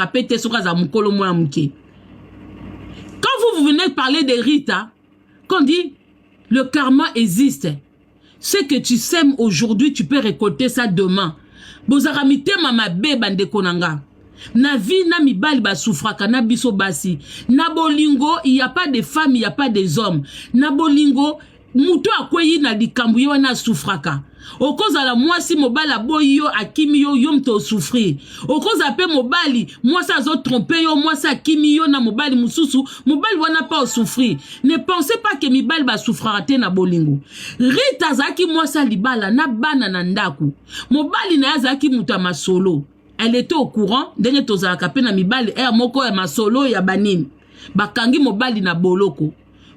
Ezalaka mpe te soki aza mokolo mwana moke. Quand vous, vous venez parler de Rita, qu'on dit le karma existe, ce que tu sèmes aujourd'hui, tu peux récolter ça demain. Bozalaka mitema mabe, bandeko na nga. Na vie na mibali basouffraka na biso basi. Na bolingo, il y a pas de femmes, il y a pas des hommes. Na bolingo, moto akwei na likambo, ye wana asouffraka. Okozala mwasi, mobali aboyi yo, akimi yo, yo moto osouffrir. Okozala mpe mobali, mwasi azotromper yo, mwasi akimi yo na mobali mosusu, mobali wana mpe osouffrir. Ne pensez pas que mibali basouffraka te na bolingo. Rita azalaki mwasi ya libala na bana na ndako. Mobali na ye azalaki moto ya masolo, elle était au courant ndenge tozalaka mpe na mibali ere moko ya masolo ya banini. Bakangi mobali na boloko.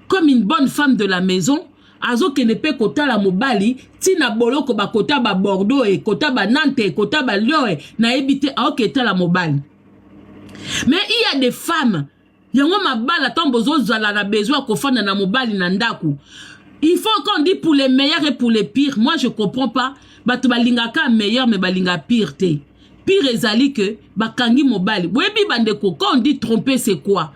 Comme une bonne femme de la maison, azokende mpe kotala mobali ntina boloko, bakota baBordeaux, ekota baNantes, ekota baLyon, e nayebi te, aoke etala mobali. Mais il y a des femmes, yango mabala, ntango bozozala na besoin ya kofanda na mobali na ndako, il faut qu'on dit pour les meilleurs et pour les pires. Moi, je comprends pas bato balingaka meilleur, mais balingaka pire te. Pire ezali ke bakangi mobali. Boyebi, bandeko, quand on dit tromper, c'est quoi?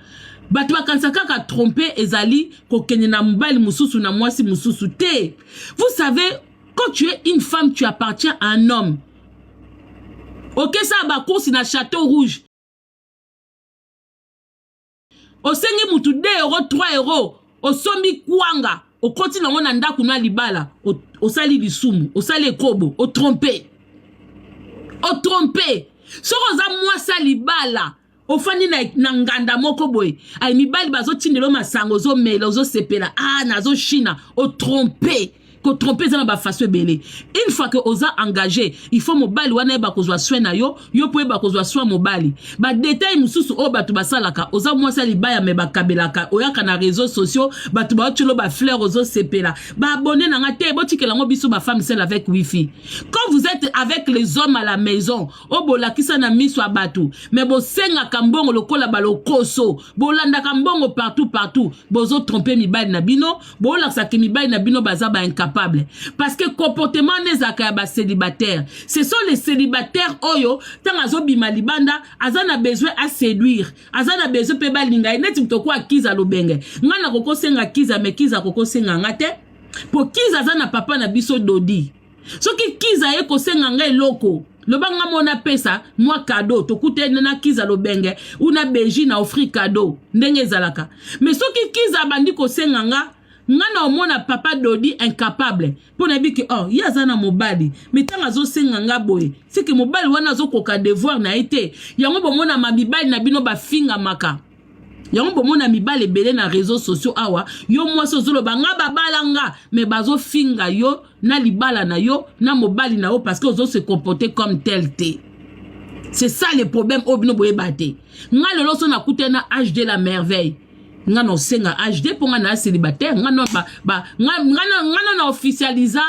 Bato bakanisa kaka tromper ezali kokende na mobali mosusu, na mwasi mosusu te. Vous savez, quand tu es une femme, tu appartiens à un homme. Okesala bacourses na Château Rouge, osengi mutu 2 euro, 3 euro, osombi kwanga, okoti nango na ndako na libala, osali lisumu, osali ekobo, otromper, otromper. Soki oza mwasi ya libala, ofandi na nganda moko boye, ay mibali bazotindela yo masango, ozomela, ozosepela, ah, nazoshina, otromper. Kotromper eza na bafaçon ebele. Une fois que oza engagé, il faut mobali wana yeba kozwa soin na yo, yo mpo yeba kozwa soin mobali. Badétails mosusu oyo bato basalaka, oza mwasi ya libaya me bakabelaka, oyaka na réseaux sociaux, bato baotiolo bafleurs, ozosepela. Baabonnés na nga te, botikela yango biso bafemmes seules avec wifi. Quand vous êtes avec les hommes à la maison, oyo bolakisa na miso ya bato, me bosengaka mbongo lokola balokoso, bolandaka mbongo partout partout, bozotromper mibali na bino, bolakisaka mibali na bino baza baincapable, parce que comportement wana ezalaka ya bacélibataire. Ce sont les célibataires oyo ntango azobima libanda, aza na besoin aséduire, aza na besoin mpe balinga ye. Neti moto okuwa Kiza Lobenge, ngai nakokosenga Kiza, me Kiza akokosenga nga te, po Kiza aza na papa na biso Dodi. Soki Kiza ye kosenga ngai eloko, loba nga mo napesa mwa cadeau, tokutani na Kiza Lobenge u na Beji na offrir cadeau ndenge ezalaka. Mais soki Kiza abandi kosenga nga, nga na omona papa Dodi incapable, mpo nayebi ke oh, ye aza na mobali, me ntango azosenga nga boye, seke mobali wana azokoka devoir na ye te. Yango bomona mibali na bino bafingamaka, yango bomona mibali ebele na réseaux sociaux awa. Yo mwasi ozoloba nga babala nga, me bazofinga yo na libala na yo na mobali na yo, parce que ozo se comporter comme tel te. C'est ça le problème oyo bino boyeba te. Nga lelo so nakutani na HD la Merveille, nga na osenga HD, mpo nga na célibataire, nga na nga na officialisa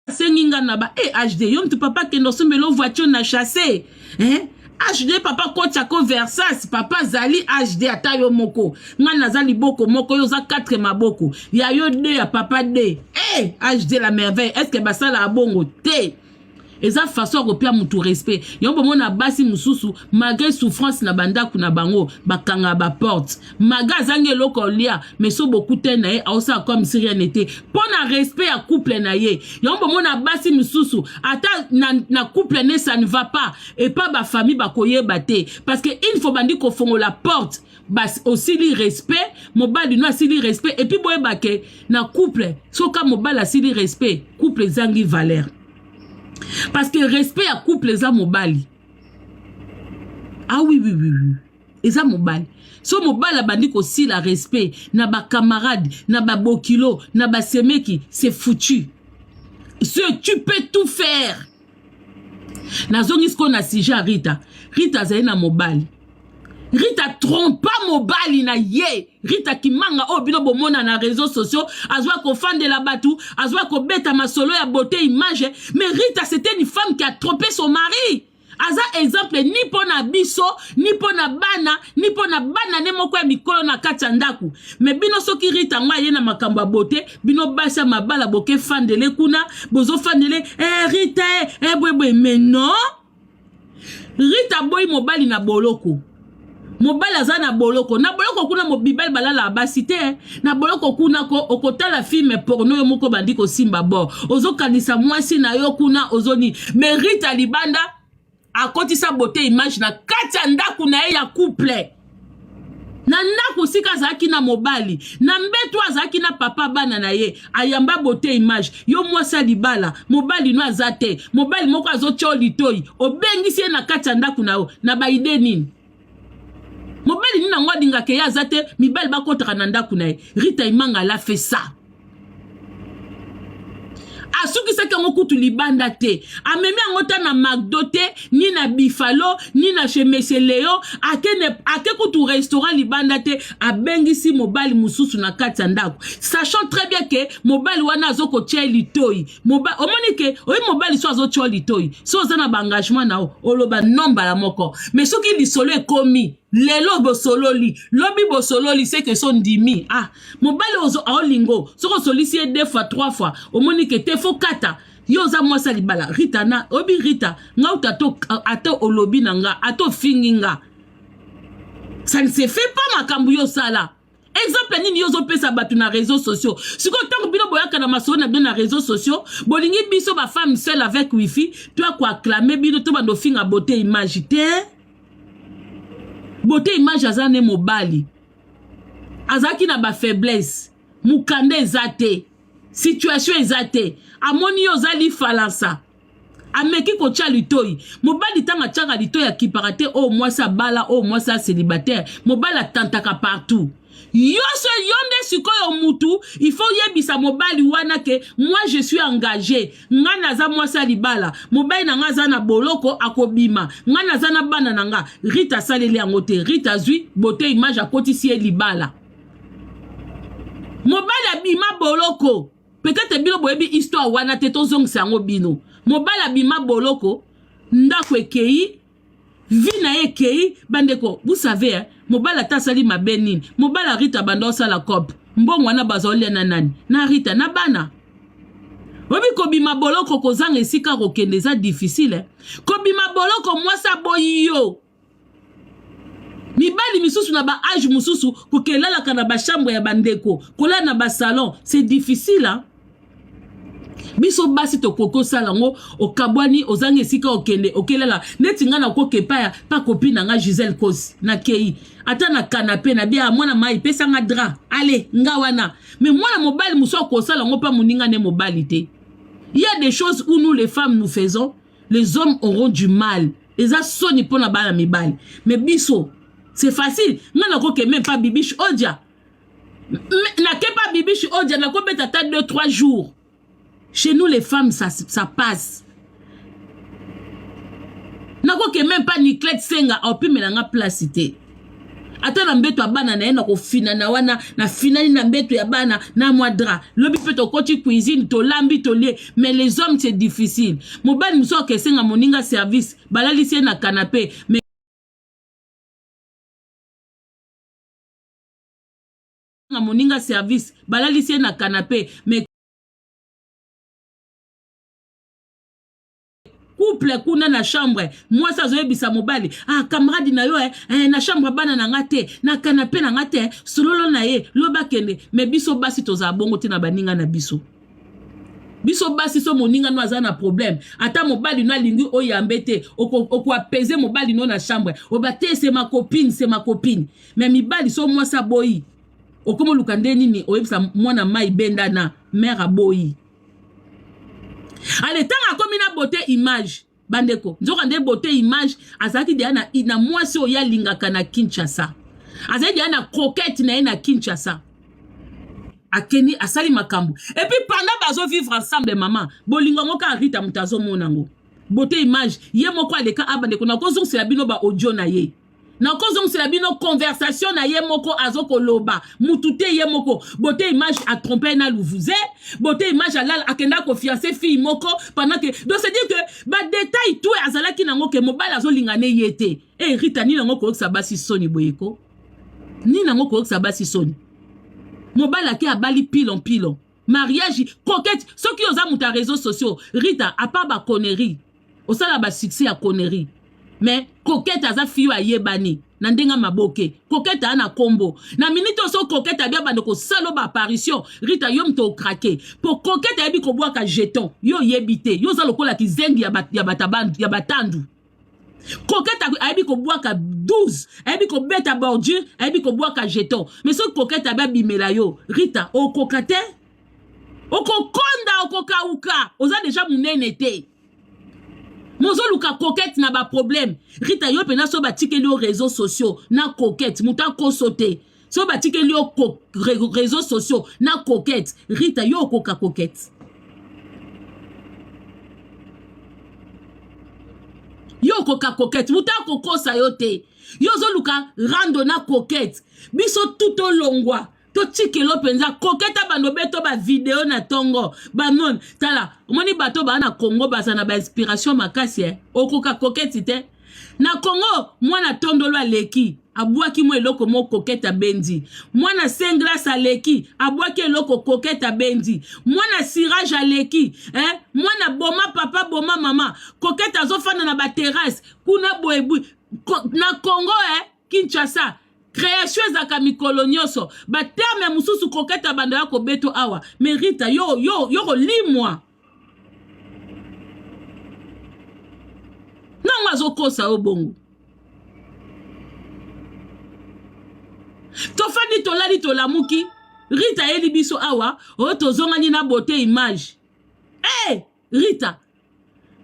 asengi nga na ba e HD. Yo mutu papa kende osombela voiture na chasse, hein? HD papa kotiako Versas, papa azali HD. Ata yo moko, ngai naza liboko moko, yo oza 4 maboko, ya yo 2, ya papa 2. Eh, HD la Merveille, est ce que basalaka bongo te? Eza façon ya kopia mutu respect. Yango bomona basi mosusu, malgré souffrance na bandako na bango, bakangaka baporte. Malgré azangi eloko olia, mais so bokutani na ye, aosala comme si rien n'était, mpo na respect ya couple na ye. Yango bomona basi mosusu, ata na couple ne ça ne va pas, epa bafamille bakoyeba te, parce que une fois bandi kofongola porte, bas osili respect mobali no, asili respect. Et puis boyeba ke na couple, soka mobali asili respect, couple ezangi valeur, parce que respect ya couple eza mobali. Ah oui, eza mobali. So mobali abandi kosila respect na bacamarade, na babokilo, na basemeki, c'est foutu. Ce tu peux tout faire. Nazongi sikoyo na sujet ya Rita. Rita azali na mobali, Rita trompa mobali na ye. Rita Kimanga oyo bino bomona na réseaux sociaux, azwa kofandela bato, azwa kobeta masolo ya beauté, image, mais Rita, c'était une femme qui a trompé son mari. Aza exemple ni mpo na biso, ni mpo na bana, ni mpo na bana ne moko ya mikolo na kati ya ndako. Me bino, soki Rita ngo aye na makambo ya bote, bino basi ya mabala bokefandele kuna, bozofandele eh, Rita eh, eh, bwebwe. Mais non. Rita aboyi mobali na boloko. Mobali aza na boloko. Na boloko kuna mobibali balala basi te. Na boloko kuna ko okotala film porno yo moko bandi kosimba bor. Ozokanisa mwasi na yo kuna ozoni. Mais Rita libanda akotisa beauté image na kati ya ndako na ye ya couple. Na ndako sika azalaki na mobali, na mbeto azalaki na papa bana na ye, ayamba beauté image. Yo mwasi ya libala, mobali no aza te, mobali moko azotya yo litoi, obengisi ye na kati ya ndako na yo, na ba idée nini? Mobali nini yango alingaka ye aza te, mibali bakotaka na ndako na ye. Rita Imanga ala fait ça. Asukisaki yango kutu libanda te, amemi yango ta na McDo te, ni na Buffalo, ni na chez Monsieur Leo, ake, ne, ake kutu restaurant libanda te, abengisi mobali mosusu na kati ya ndako, sachant très bien ke mobali wana azokotia ye litoi. Omoni ke oyi mobali so azotia yo litoi, so oza na ba engagement na yo, oloba non mbala moko. Mais soki lisolo ekomi lelo bosololi, lobi bosololi, c'est que so ndimi. Ah, mobali ozo aolingo, soki osolisi ye 2 fois 3 fois, omoni ke te faut kata. Yo oza mwasi ya libala, Rita na obi Rita, nga uta to ata olobi na nga, ata ofingi nga. Ça ne se fait pas makambo yo sala. Exemple nini yo ozopesa bato na réseaux sociaux? Sikoyo ntango bino boyaka na masolo na bino na réseaux sociaux, bolingi biso ba femme seule avec wifi to ya koacclamer bino to bando finga beauté image te. Beauté image aza ne mobali, azalaki na ba faiblesse, mukanda eza te, situation eza te, amoni yo ozali falansa, ameki kotia litoi. Mobali ntango atiaka litoi akipaka te oyo mwasi abala, oyo mwasi célibataire. Mobali atantaka partout. Yo so yo nde sikoyo mutu il faut yebisa mobali wana ke moi je suis engagé, nga naza mwasi ya libala, mobali na nga aza na boloko akobima, nga naza na bana na nga. Rita asaleli yango te. Rita azwi beauté image akotisi ye libala, mobali abima boloko. Peut-être bino boyebi histoire wana te, tozongisa yango bino. Mobali abima boloko, ndako ekei, vie na ye ekei. Bandeko, vous savez hein, mobali ata asali mabe nini, mobali Rita banda osala cope, mbongo wana bazolia na nani? Na Rita na bana. Oyebi kobima boloko kozanga esika kokende eza difficile eh? Kobima boloko mwasi aboyi yo, mibali misusu na ba âge mosusu kokelalaka na bachambre ya bandeko, kolala na basalon, c'est difficile hein? Biso basi tokoki osala yango. Okabwani, ozangi esika okende, okelala neti ngai nakoki epai ya pa copine na nga Gisele Kosi, nakei ata na canapé na bia mwana mai pesanga drap ale nga wana. Mais mwana mobali mosusu akosala yango mpa moninga nde mobali te. Il y a des choses où nous les femmes nous faisons, les hommes auront du mal. Eza soni mpona bana mibali, mais biso c'est facile. Nga nakoke même pas Bibiche Odia, nake pa Bibiche Odia, nakobeta ata 2 3 jours. Chez nous les femmes, ça passe. Nakoke même pas Niclette Senga, opimela nga place te, ata na mbeto ya bana na ye, na kofina na wana, na finani na mbeto ya bana na mwa drap, lobi mpe tokoti cuisine, tolambi, tolie. Mais les hommes, c'est difficile. Mobali mosusu akesenga moninga service, balalisi ye na canapé, mais moninga service, balalisi ye na canapé, mais couple kuna na chambre, mwasi azoyebisa mobali: "Ah, camarade na yo eh, eh, na chambre bana na nga te, na canapé na nga te, sololo na ye, lobi akende." Mais biso basi tozala bongo te na baninga na biso. Biso basi, so moninga no aza na problème, ata mobali no alingi oyambe te, okoapese mobali no na chambre, oba te: "C'est ma copine, c'est ma copine." Mais mibali, so mwasi aboyi, okoma oluka nde nini oyebisa mwana mai benda na mare aboyi. Ale ntango akomi na beauté image, bandeko, nzoka nde beauté image azalaki deya na mwasi oyo alingaka na Kinshasa, azalaki deya na coquette na ye na Kinshasa. Akeni asali makambo et puis pendant bazovivre ensemble, mama bolingo yango kaka Rita moto azomona yango. Beauté image ye moko aleka a bandeko, nakozongisela bino ba audio na ye, nakozongisela bino conversation na ye moko azokoloba mutu te. Ye moko beauté image atrompe na Luvuze. Beauté image alala, akenda kofiancer fille moko pendant que, donc c'est dire que badétail tout azalaki nango ke mobali azolinga ne ye te. E Rita, nini yango koyokisa basi soni boyeko? Nini yango koyokisa basi soni? Mobali ake abali pilon pilon, mariage coquette. Soki oza moto ya réseaux sociaux, Rita, à part baconnerie osala, basuccès ya connerie. Mais Coquette aza fille oyo ayebani na ndenge ya maboke. Coquette aa na kombo. Na minute oyo soki Coquette abi abanda kosala yo ba apparition, Rita yo moto okrake. Po Coquette ayebi kobwaka jeton, yo oyebi te. Yo oza lokola kizengi ya ba, ya batabandu, ya batandu. Coquette ayebi kobwaka 12, ayebi kobeta bordure, ayebi kobwaka jeton. Mais soki Coquette abi abimela yo, Rita okoka te. Okokonda, okokauka, oza deja munene te. Mozoluka Coquette na ba problème. Rita yo pena so batikeli yo réseaux sociaux na Coquette, moto akoso te. So batikeli yo réseaux sociaux na Coquette, Rita yo okoka Coquette. Yo okoka Coquette, moto akokosa yo te. Yo ozoluka rando na Coquette. Biso tout tolongwa. Totikelo mpenza koketa bando beto ba video na tongo bamon tala omoni bato baa na Congo baza na ba inspiration makasi eh. Okoka koketi te na Congo mwana tondolo aleki abwaki mwa eloko moko kokete abendi mwana senglas aleki abwaki eloko kokete abendi mwana sirage aleki eh? mwana boma papa boma mama kokete azofanda na baterrasse kuna boye na Congo eh? Kinshasa Creation ezalaka mikolo nyoso. Ba terme mususu Coquette abanda ya kobeto awa. Mais Rita yo yo yo kolimwa. Nango azokosa yo bongo. Tofandi tolali tolamuki. Rita ayeli biso awa, oyo tozongani na beauté image. Eh hey, Rita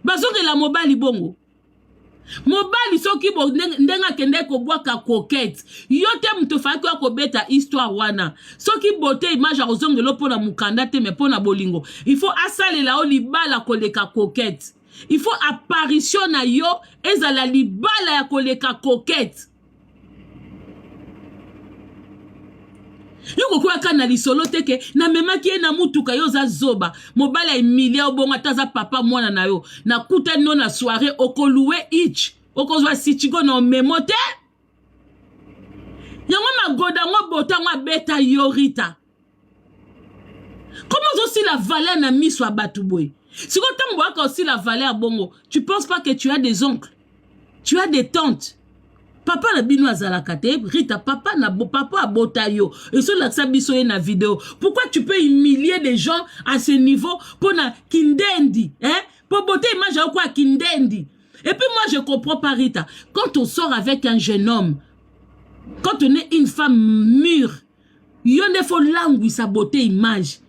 bazongela mobali bongo. Mobali soki bo ndenge akendaki kobwaka Coquette, yo te moto ofalaki oya kobeta histoire wana. Soki beauté image akozongela yo mpo na mokanda te, mais mpo na bolingo. Il faut asalela yo libala koleka Coquette. Il faut apparition na yo ezala libala ya koleka Coquette. Yo kokweyaka na lisolo te ke namemaki ye na mutuka, yo oza zoba. Mobali ya Emilia obongo ata aza papa mwana na yo. Nakutani no na soirée okoluwe ich, okozwa sitigo na omemo te. Yango magoda yango bota yango abeta yo Rita. Comment ozosila valeur na miso ya bato boye? Sikoyo ntango boyaka osila valeur bongo, tu penses pas que tu as des oncles, tu as des tantes? Papa na bino azalaka te Rita, papa na papa abota yo ezolakisa biso ye na video. Pourquoi tu peux humilier des gens à ce niveau pona kindendi, hein? Po beauté image ya kwa kindendi. Et puis moi je comprends pas Rita, quand on sort avec un jeune homme, quand on est une femme mûre, yo nde faut langwisa beauté image.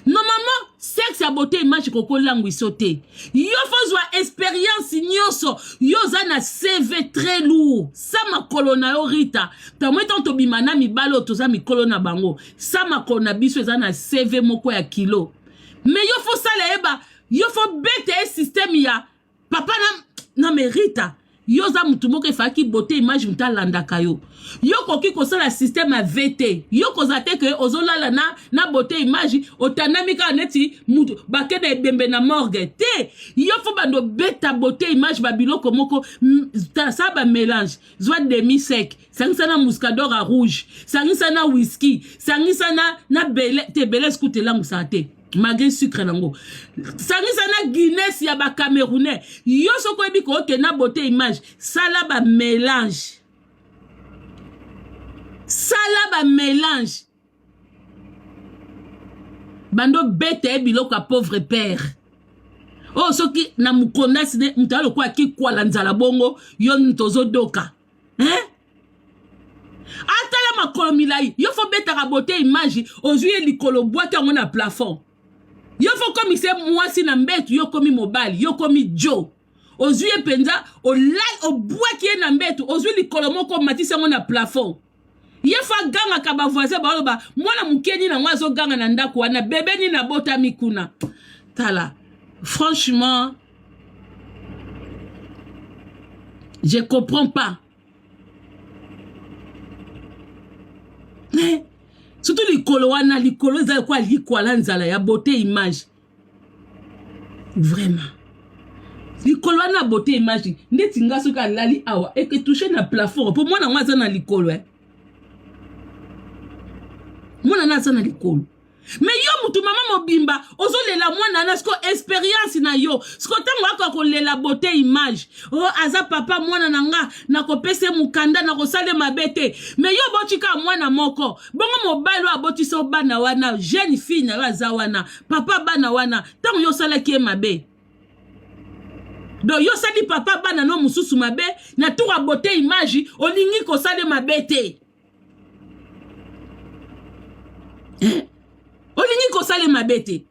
Normalement sexe ya beauté image koko langwiso te. Yo faut zwa expérience nyonso, yo oza na CV très lourd. Sa makolo na yo Rita, tamwe tant tobima na mibali oyo toza mikolo na bango. Sa makolo na biso eza na CV moko ya kilo. Mais yo faut sala yeba, yo faut beta ye système ya papa na na merita. Yo oza mutu moko efalaki beauté image mutu alandaka yo. Yo koki kosala système ya VT. Yo kozala te ke ozolala na na beauté image otandami kaka neti mutu bakende ebembe na morgue te. Yo fo bando beta beauté image ba biloko moko sa ba mélange. Zwa demi sec, sangisa na muscador à rouge, sangisa na whisky, sangisa na na bele te bele scout elangusaka te. Malgré sucre nango sangisa na Guinness ya ba Camerounais. Yo soki oyebi koke na beauté image, sala ba mélange, sala ba mélange bando beta ye biloko ya pauvre père oyo soki na mokondasi ne moto alokola kikwala nzala bongo yo moto ozodoka, hein? Atala makolo milai, yo fo betaka beauté image, ozwi ye likolo bwaki yango na plafond. Yo fo komise mwasi na mbetu, yo komi mobali, yo komi jo. Ozwi ye mpenza, olali, obwaki ye na mbetu, ozwi likolo moko omatisi yango na plafond. Ye fo agangaka ba voisin baloba mwana moke nini yango azoganga na ndako wana, bebe nini abotami kuna. Tala, franchement, je comprends pas. Eh, surtout likolo wana, likolo eza lokola likwala nzala ya beauté image. Vraiment. Likolo wana beauté image, ndeti nga soki alali awa eke toucher na plafond po mwana ngo aza na likolo eh. Mwana na aza na likolo. Me yo mutu mama mobimba ozolela mwana wana, siko experience na yo siko ntango akoka kolela beauté image o oh, aza papa mwana na nga nakopesa ye mokanda nakosala mabe te. Me yo oboti kaka mwana moko, bongo mobali oyo abotisa bana wana, jeune fille na yo aza wana, papa bana wana, ntango yo osalaki ye mabe, donc yo osali papa bana no mosusu mabe na tour ya beauté image olingi kosala mabe te. Eh? Olingi kosala mabe te.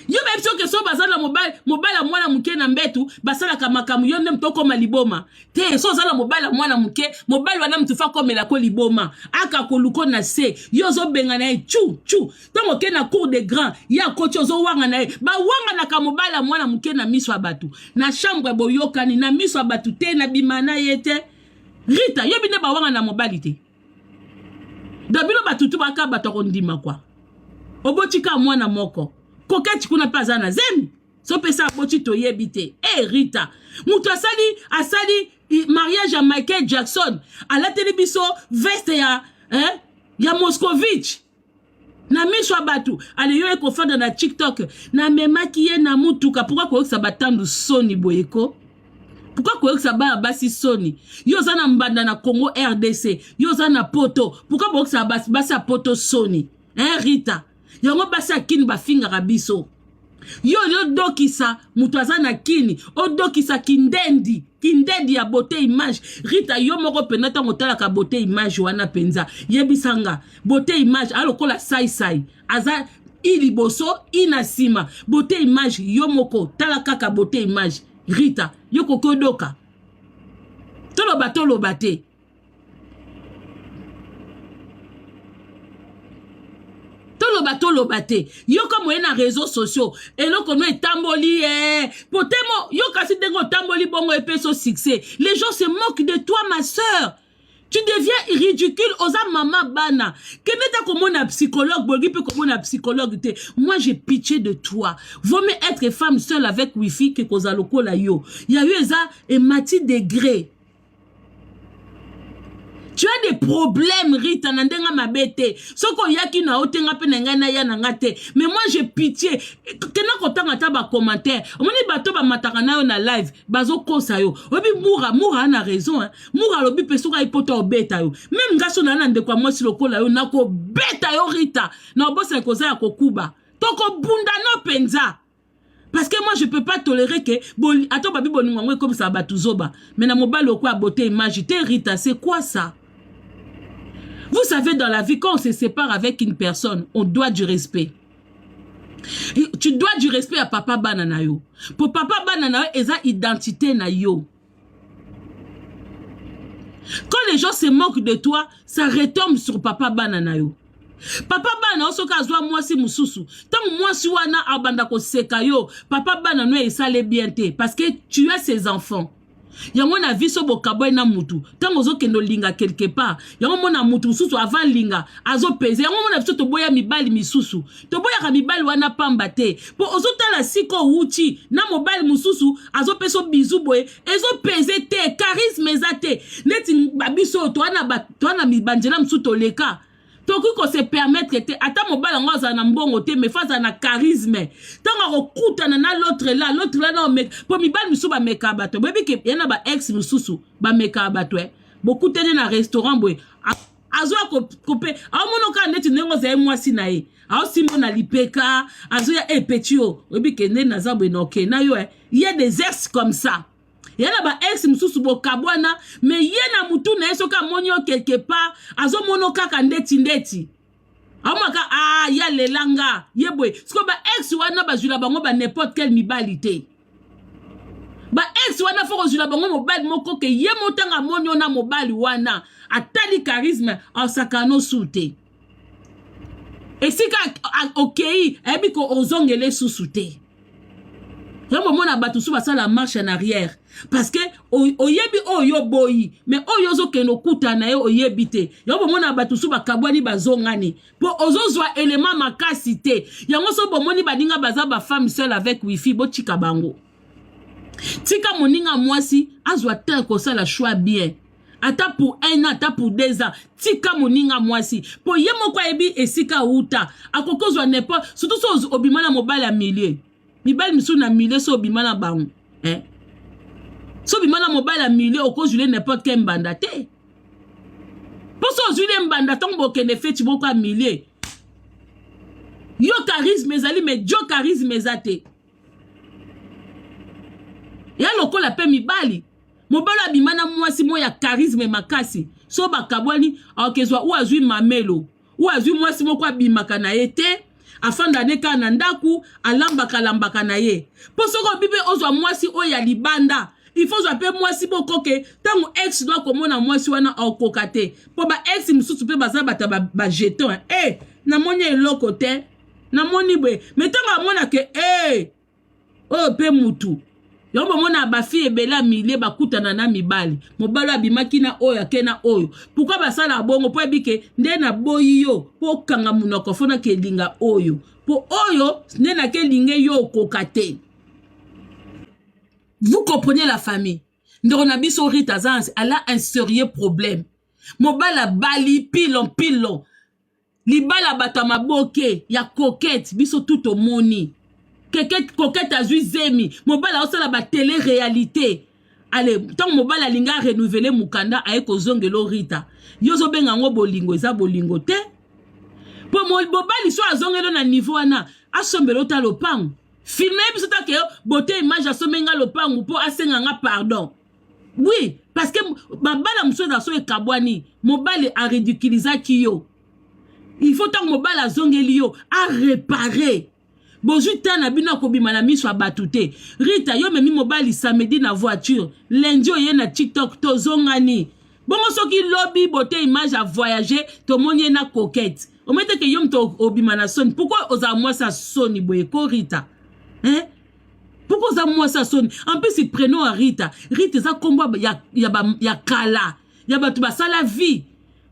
Yo bayebi soki so baza na mobali, mobali ya mwana moke na mbetu basalaka makambo, yo nde moto okoma liboma te. So oza na mobali ya mwana moke, mobali wana motu fa akomela ko liboma, aka koluko na se, yo ozobenga na ye chu chu. Ntango oke na cour de grand, ye akoti, ozowanga na ye. Bawanganaka mobali ya mwana moke na miso ya bato, na chambre boyokani na miso ya bato te, na bima na ye te. Rita, yebi nde bawanga na mobali te. Donc bino batutu baka bato ya kondima kwa. Oboti ka mwana moko. Koketi kuna mpe aza na zemi. So pesa aboti toyebi te. Eh Rita, moto asali asali mariage ya Michael Jackson, alateli biso veste ya eh, ya Moscovitch. Na miso ya bato, ale yo ekofanda na TikTok, namemaki ye na mutuka. Pourquoi koyokisa batandu soni boye ko? Pourquoi koyokisa bana basi soni? Yo oza na mbanda na Congo RDC, yo oza na poto, pourquoi boyokisa basi basi ya poto soni? Hein Rita, yango basi ya kini bafingaka biso. Yo odokisa moto aza na kini, odokisa kindendi, kindendi ya beauté image. Rita, yo moko mpenza ntango otalaka beauté image wana mpenza, yebisa nga, beauté image alokola saisai, aza i liboso i na nsima. Beauté image yo moko tala kaka beauté image. Rita, yo koki odoka. Toloba toloba te. Toloba toloba te. Yoka moye na réseaux sociaux, eloko no etamboli eh. Potemo yo kasi ndenge otamboli bongo epeso succès. Les gens se moquent de toi ma sœur. Tu deviens ridicule, oza mama bana. Kende ta komona psychologue, bolingi pe komona psychologue te. Moi j'ai pitié de toi. Vaut mieux être femme seule avec wifi que kozala lokola yo. Ya yo eza emati degré. Tu as des problèmes Rita, na ndenge mabe te. Soki oyaki na yo te, nga pe na ngai naya na nga te. Mais moi j'ai pitié. Kenda kotanga ata ba commentaire. Omoni bato bamataka na yo na live, bazokosa yo. Oyebi Mura, Mura a na raison hein. Mura alobi pe soki ayi poto obeta yo. Même nga so na na ndeko ya mwasi lokola yo, nakobeta yo Rita. Na obosana koza ya kokuba. Tokobunda no penza. Parce que moi je peux pas tolérer que boli ato babi bolingo yango ekomisa bato zoba. Mais na mobali okwa beauté image te Rita, c'est quoi ça? Vous savez, dans la vie, quand on se sépare avec une personne, on doit du respect. Tu dois du respect à papa bana na yo. Pour papa bana na yo, eza identité na yo. Quand les gens se moquent de toi, ça retombe sur papa bana na yo. Papa bana yo soki azwa mwasi mosusu, ntango mwasi wana abanda koseka yo, papa bana no esale bien te parce que tu as ses enfants. Yango na vie so bokabwani na mutu, ntango ozokende olinga quelque part, yango mona mutu mosusu avant linga azopeze. Yango mona biso toboya mibali misusu, toboyaka mibali wana pamba te, po ozotala sika owuti na mobali mosusu azopesa bizu boye, ezopeze te, charisme eza te. Neti babiso toa na banzela mosusu toleka, tokoki ko se permettre te ata mobali yango azala na mbongo te, mais fa azala na charisme. Ntango akokutana na l'autre là, l'autre là na omeka, po mibali mosusu bamekaka bato. Boyebi ke ya na ba ex mosusu bamekaka bato eh. Bokutani na restaurant boye, azoya kope aomona kaka neti ndenge ozali mwasi na ye, aosimbo na lipeka, azoya e petit yo, oyebi ke nde naza boye na oke na yo eh. Il y a des ex comme ça. Ya na ba ex mosusu bokabwana, mais ye na mutu na ye soki amoni yo quelque part, azomona kaka ndeti ndeti. Amaka ah ya lelanga ye boye. Siko ba ex wana bazwila bango ba n'importe quel mibali te. Ba ex wana fo kozwila bango mobali moko ke ye motanga amoni yo na mobali wana atali charisme asaka no su te. Esika okei ayebi ko ozongele susu te. Yango bomona bato mosusu basala marche en arrière parce que oyebi oyo oboyi, mais oyo ozokende okutana na ye oyebi te. Yango bomona bato mosusu bakabwani bazongani po ozozwa élément makasi te. Yango so bomoni baninga baza ba femme seule avec wifi, botika bango. Tika moninga mwasi azwa temps kosala choix bien. Ata pour un an, ata pour 2 ans, tika moninga mwasi, mpo ye moko ayebi esika awuta. Akoki kozwa n'importe, surtout so obima na mobali ya milieu. Mibali misusu na milieu, so obima na bango, eh? So obima na mobali ya milieu, okozwile n'importe quel mbanda te, mpo so ozwile mbanda, ntango bokende feti moko ya milieu, yo charisme ezali, mais jo charisme eza te. Ya lokola mpe mibali, mobali abima na mwasi moko ya charisme makasi, so bakabwani, aokezwa u azwi mamelo, u azwi mwasi moko abimaka na ye te, afanda ne kaka na ndako, alambaka alambaka na ye. Mpo soki obi mpe ozwa mwasi oyo ya libanda, il faut ozwa mpe mwasi bokoke. Ntango ex do akomona mwasi wana, aokoka te, mpo ba ex mosusu mpe baza bato ba jeton. E namoni eloko te, namoni boye, mais ntango amonake e oyo mpe mutu yango, bomona ba filles ebele ya milieu bakutana na mibali, mobali abimaki na oyo, ake na oyo. Pourquoi basala bongo? Mpo yebi nde naboyi yo mpo okanga monoko, fo nakelinga oyo, mpo oyo nde nakelinge yo, okoka te. Vous comprenez, la famille? Ndeko na biso Rita aza, elle a un sérieux problème. Mobali abali pilon pilon, libala bato ya maboke ya Coquette. Biso tu tomoni Coquette azwi zemi, mobali aosala ba télé réalité. Ale ntango mobali alingi arenouveler mokanda, aye kozongela Rita. Yo ozobenga yango bolingo? Eza bolingo te, mpo mobali so azongeli na niveau wana, asombela ota lopango, filme biso take bote image, asombi nga lopango mpo asenga nga pardon. Oui, parce que babala mosusu eza so ekabwani, mobali aridiculizaki yo. Il faut ntango mobali azongeli yo, aréparer. Bozwi ta na bino akobima na miso ya bato te. Rita, yo memi mobali samedi na voiture, lundi oye na TikTok, tozongani bongo. Soki lobi bote image a voyage, tomoni ye na Coquette, omoni te ke yo moto obima na soni? Pourquoi ozala mwasi ya soni boye ko, Rita, hein? Pourquoi oza mwasi ya soni? En plus, prénom ya Rita, Rita eza nkombo ya kala, ya bato basala vie.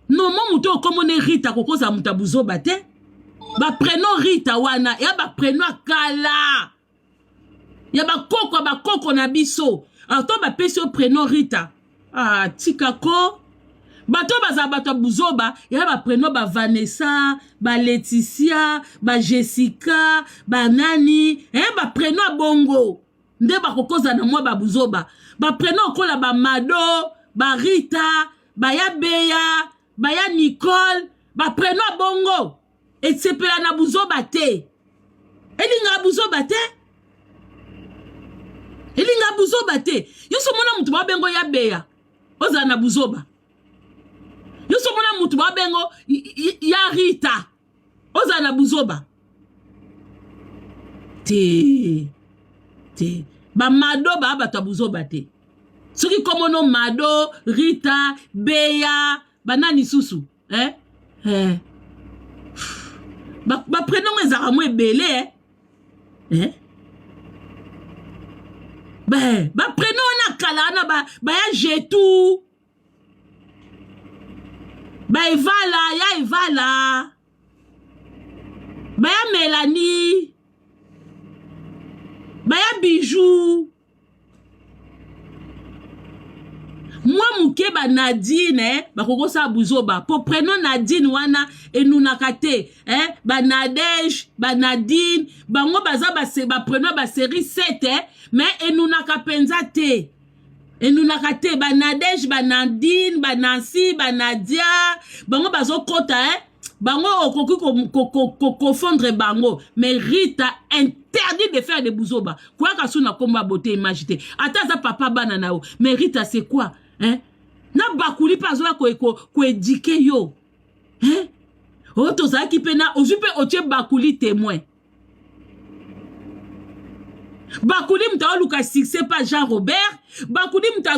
Nomo moto okomona Rita kokozala moto ya buzoba te. Ba prénom Rita wana ya ba prénom ya kala, ya bakoko ya bakoko na biso. Ato bapesi yo prénom Rita, ah, tika ko. Bato bazala bato ya buzoba ya ba prénom ba Vanessa, ba Leticia, ba Jessica, banani, eh, ba prénom ya bongo nde bakokoza na mwa babuzoba. Ba prénom okola bamado, barita, baya Beya, baya Nicole, ba prénom ya bongo esepela na buzoba te, elingaka buzoba te, elingaka buzoba te. Yo so omona motu babengo ya Beya, ozala na buzoba. Yo so omona motu babengo ya Rita, ozala na buzoba te te. Bamado baa bato ya buzoba te. Soki komono Mado, Rita, Beya, banani susu, eh? Eh. Ba prénom ezalaka mo ebele, eh? Eh? Ba prénom wana kala wana, baya Jetu, baevala ya Evala, baya Mélanie, baya Bijou, mwa moke ba Nadine, eh, bakokosala buzoba, po prénom Nadine wana enunaka te, eh, ba Nadege, ba Nadine, bango baza ba prénom ba série 7, eh, mais enunaka mpenza te, enunaka te. Ba Nadege, ba Nadine, ba Nancy, ba Nadia, bango bazokɔta, eh? Bango okoki kofondre bango. Mais Rita, interdit de faire de buzoba. Koyaka su na nkombo ya Beauté Image te, ata aza papa bana na yo. Mais Rita, c'est quoi, hein? Na bakuli mpe azoya koéduquer yo, hein? Oyo tozalaki mpe na ozwi mpe otie bakuli témoin. Bakuli moto aoluka succès pa Jean Robert. Bakuli moto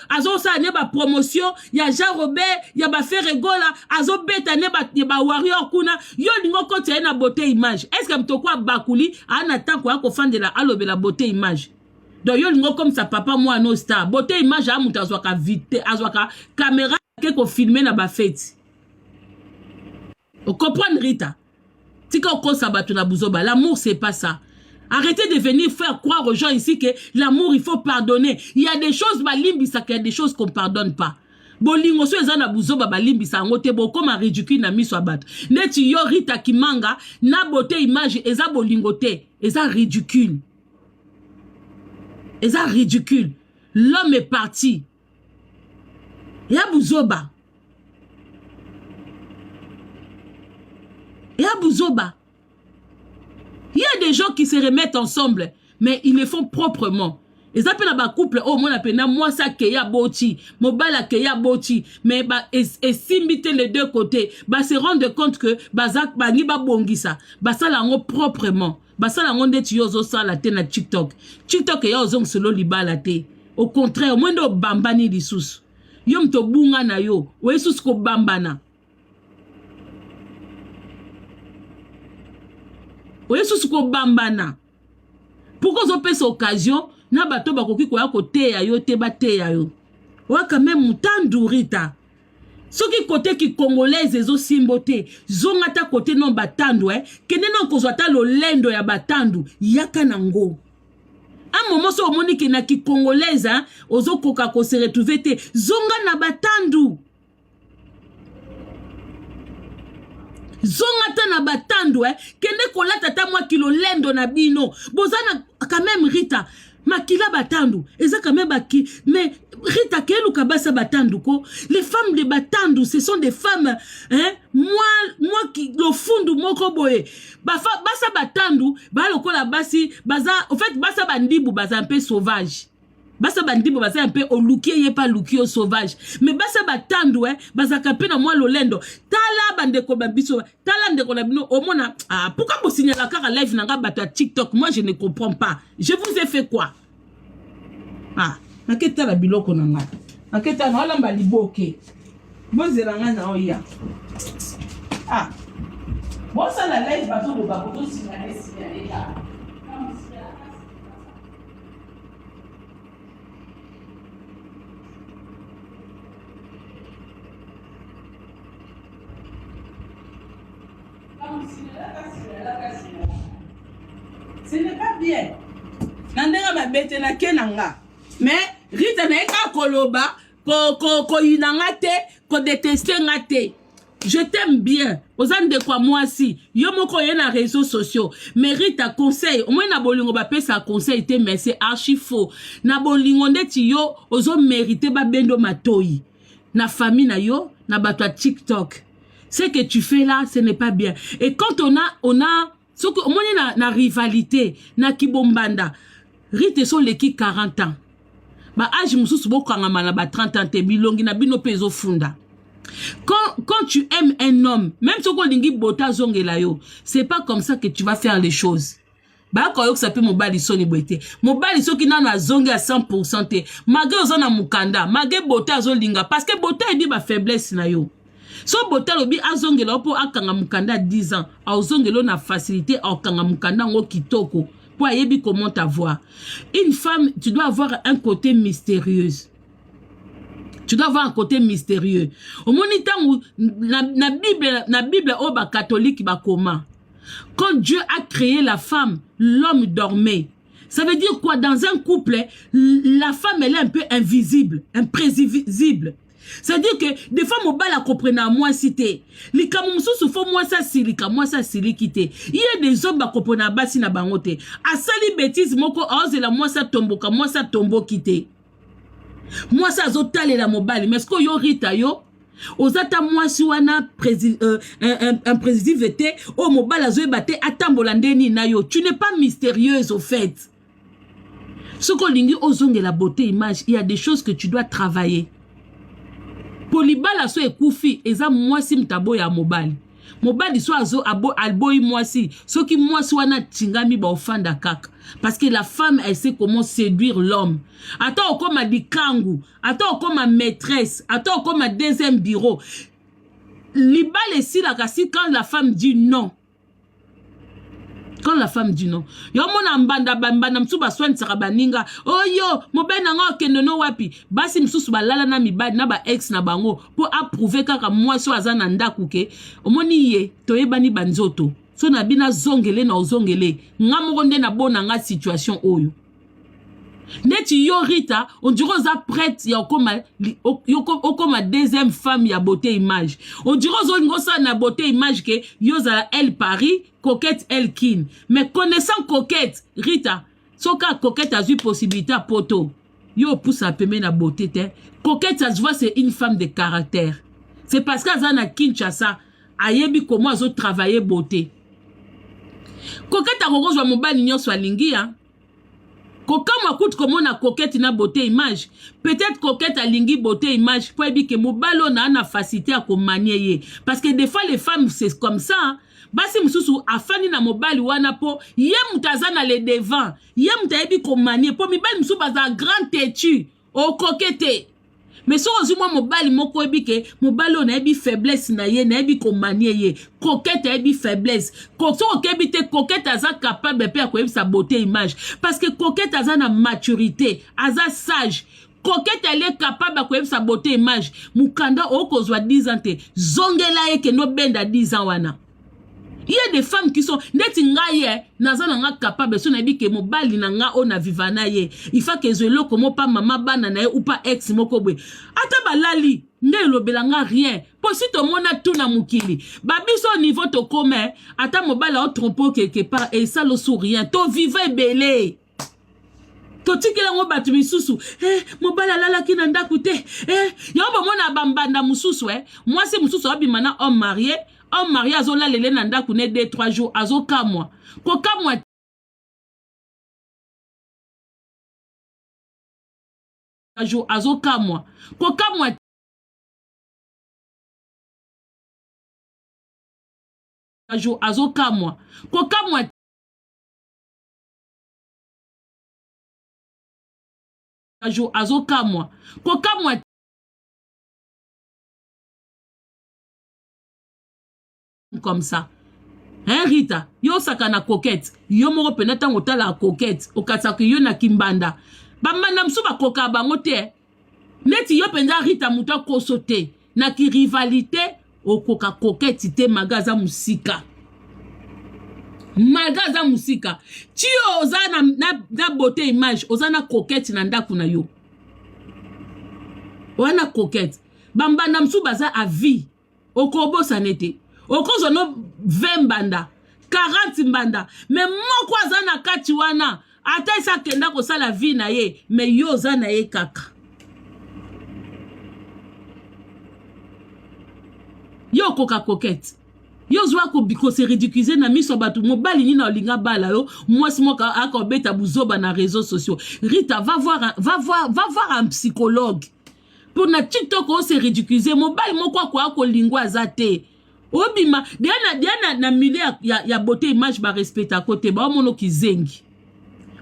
azosala ne ba promotion ya Jean Robert, ya ba Ferre Gola, azobeta ne ba warrior kuna. Yo olingi okotisa ye na Beauté Image? Est ce que moto okwa bakuli aa na ntango ya kofandela alobela Beauté Image? Donc yo olingi okomisa papa mwana star. Beauté Image aa moto azwaka vite, azwaka caméra, ake kofilmer na bafeti. Ocomprendre, Rita? Tika okosa bato na buzoba. L'amour, c'est pas ça. Arrêtez de venir faire croire aux gens ici que l'amour, il faut pardonner. Il y a des choses, balimbisaka, il y a des choses qu'on pardonne pas. Bolingo so eza na buzoba balimbisa yango te, bokoma ridicule na miso ya bato. Neti yo Rita Kimanga na beauté image eza bolingo te, eza ridicule. Eza ridicule. L'homme est parti. Ya buzoba. Ya buzoba. Il y a des gens qui se remettent ensemble, mais ils le font proprement. eza mpe na bacouple oyo omona mpenza mwasi akei aboti mobali akei aboti mais ba, es, esimbi te les deux côtés ba se rendre compte que baza bangi babongisa basala yango proprement basala yango ndeti yo ozosala te na tiktok tiktok eya ozongiselo libala te au contraire omoi nde obambani lisusu yo moto obunga na yo oye susu kobambana oye susu kobambana pourkoi ozopesa occasion na bato bakoki koya koteya yo te bateya yo oya quand même mutandu rita soki kote ki congolaise ezosimbo te zonga ata kote no batandu eh. kende no kozwa ata lolendo ya batandu yaka na ngo un moment so omoni ke na ki congolaise hein, ozokoka ko se retrouver te zonga na batandu zonga ata na batandu eh. kende kolata ata mwa kilolendo na bino boza na quand même rita makila batandu eza quand même baki mais rita keluka basi ya batandu ko les femmes de batandu ce sont des femmes hein, mwa mwa lofundu moko boye basi ya batandu ba lokola basi baza en fait basi ya bandibu baza mpe sauvage basi ya bandimbo baza mpe oluki ye mpe aluki yo sauvage me basi ya batandu eh, bazalaka mpe na mwa lolendo tala bandeko ba biso tala ndeko na bino omona ah, pourquoi bosignala kaka live na nga bato ya tiktok moi je ne comprends pas je vous ai fait quoi ah naketala biloko na ngai naketala naolamba liboke bozela ngai na oya ah bosala live bazoloba kotosinale signale kaka Ce n'est pas bien. Na ndenge mabe te na ke na nga. Mais Rita na ye kaka koloba koyina nga te, kodeteste nga te. Je t'aime bien. Oza ndeko ya mwasi. Yo moko oye na réseaux sociaux. Mais Rita conseil, omoni na bolingo bapesa conseil te mais c'est archi faux. Na bolingo ndeti yo ozo mériter babendo matoyi. Na famille na yo, na bato ya TikTok. Ce que tu fais là, ce n'est pas bien. Et quand on a on a soki omoni na, na rivalité na kibombanda Rita eso oleki 40 ans. Ba age mosusu bokangama na ba 30 ans te bilongi na bino mpe ezofunda. Quand, quand tu aimes un homme, même soki olingi bota azongela yo, c'est pas comme ça que tu vas faire les choses. bakoyokisa mpe mobali soni boye te mobali soki nano azongi ya 100 te malgré oza na mokanda malgré bota azolinga parce que bota ayebi bafaiblesse na yo so bota alobi azongela yo mpo akanga mokanda ya 10 ans azongela yo na facilité akanga mokanda yango kitoko mpo ayebi comment avoir une femme tu dois avoir un côté mystérieuse tu dois avoir un côté mystérieux omoni ntango na, na bible na bible oyo bakatolike bakoma quand dieu a créé la femme l'homme dormait ça veut dire quoi dans un couple la femme elle est un peu invisible imprévisible c'est-à-dire que des fois mobali akoprena mwasi te likambo mosusu fo mwasi asilika mwasi asiliki te ye des hommes bakoprena basi na bango te asali betise moko aozela mwasi atomboka mwasi atomboki te mwasi azotalela mobali mais sikoyo yo rita yo oza ta mwasi wana imprévisible te oyo mobali azoyeba te atambola nde nini na yo tu n'es pas mystérieuse au fait soki olingi ozongela beauté image il y a des choses que tu dois travailler po libala so ekufi eza mwasi moto aboya mobali mobali so azo abo, aboyi mwasi soki mwasi wana atingami baofanda kaka parce que la femme elle sait comment séduire l'homme ata okoma likangu ata okoma maîtresse ata okoma deuxième bureau libala esilaka si quand la femme dit non quand la femme dit non yo omona mbanda bambanda mosusu baswanisaka baninga oyo mobali na nga okende no wapi basi mosusu balala na mibali na ba ex na bango mpo aprouve kaka mwasi oyo aza na ndako ke omoni ye toyebani banzoto so na bino azongele na ozongele nga moko nde nabona nga situation oyo. Neti yo Rita, on dirait oza prête ya okoma okoma deuxième femme ya beauté image. On dirait ozolinga osala na beauté image ke yo ozala El Paris, Coquette El Kin. Mais connaissant Coquette, Rita, soki Coquette azwi possibilité ya poto, yo opusa pembeni na beauté te. Coquette, ça se voit, c'est une femme de caractère. C'est parce que aza na Kinshasa, ayebi comment azo travailler beauté. Coquette akokozwa mobali nyonso alingi ya. Kokamwa kutu komona Coquette na beauté image. Peut-être Coquette alingi beauté image po ayebi ke mobali oyo naa na facilité ya komanie ye. Parce que des fois les femmes c'est comme ça. Hein? Basi mosusu afandi na mobali wana po ye moto aza na le devant, ye moto ayebi komanie, po mibali mosusu bazala grand têtu, okoke te. Mais soki ozwi mwa mobali moko oyebi ke mobali oyo nayebi faiblesse na ye, nayebi komanie ye, Coquette ayebi faiblesse. Soki okebi te, Coquette aza capable mpe ya koyebisa beauté image, parce que Coquette aza na maturité, aza sage. Coquette elle est capable ya koyebisa beauté image, mokanda okozwa 10 ans te, zongela ye, kende obenda 10 ans wana. Il y a des femmes qui sont neti ngai ye naza na nga capable, so nayebi ke mobali na nga oyo na viva na ye, il faut ke ezwa eloko mo pa mama bana na ye ou pa ex moko boye, ata balali nde elobela nga rien, po si tomona tu na mokili babiso niveau tokoma, ata mobali aotrompe quelque part esala su rien, toviva ebele, totikela yango bato misusu. Mobali alalaki na ndako te. Yango bomona bambanda mosusu, mwasi mosusu abima na homme marié, homme marié azolalele na ndako ne 2 3 jours, azokamwa kokamwa jour, azokamwa kokamwa jour, azokamwa kokamwa jour, azokamwa kokamwa comme ça. Hein, Rita, yo osaka na Coquette, yo moko mpena ntango otalaka Coquette, okatisaka yo na kimbanda. Bambanda mosusu bakokaka bango te. Neti yo mpenza Rita, moto akoso te na kirivalité, okoka Coquette te. Maga aza mosika, malgré aza mosika ti yo oza na beauté image, oza na Coquette na ndako na yo wana. Coquette, bambanda mosusu baza à vie, okobosana te. Okozwa no 20 mbanda, 40 mbanda, mais moko aza na kati wana, ata esi akenda kosala vie na ye, mais yo oza na ye kaka. Yo okoka Coquette? Yo ozwa kose ridiculiser na miso ya bato. Mobali nini olinga bala yo mwasi moko akobeta buzoba na réseaux sociaux? Rita, va voir, va voir, va voir un psychologue. Mpo na TikTok ose ridiculiser, mobali moko akoya kolingwa aza te. Obima deya na milieu ya beauté image, barespectako te, baomona kizengi.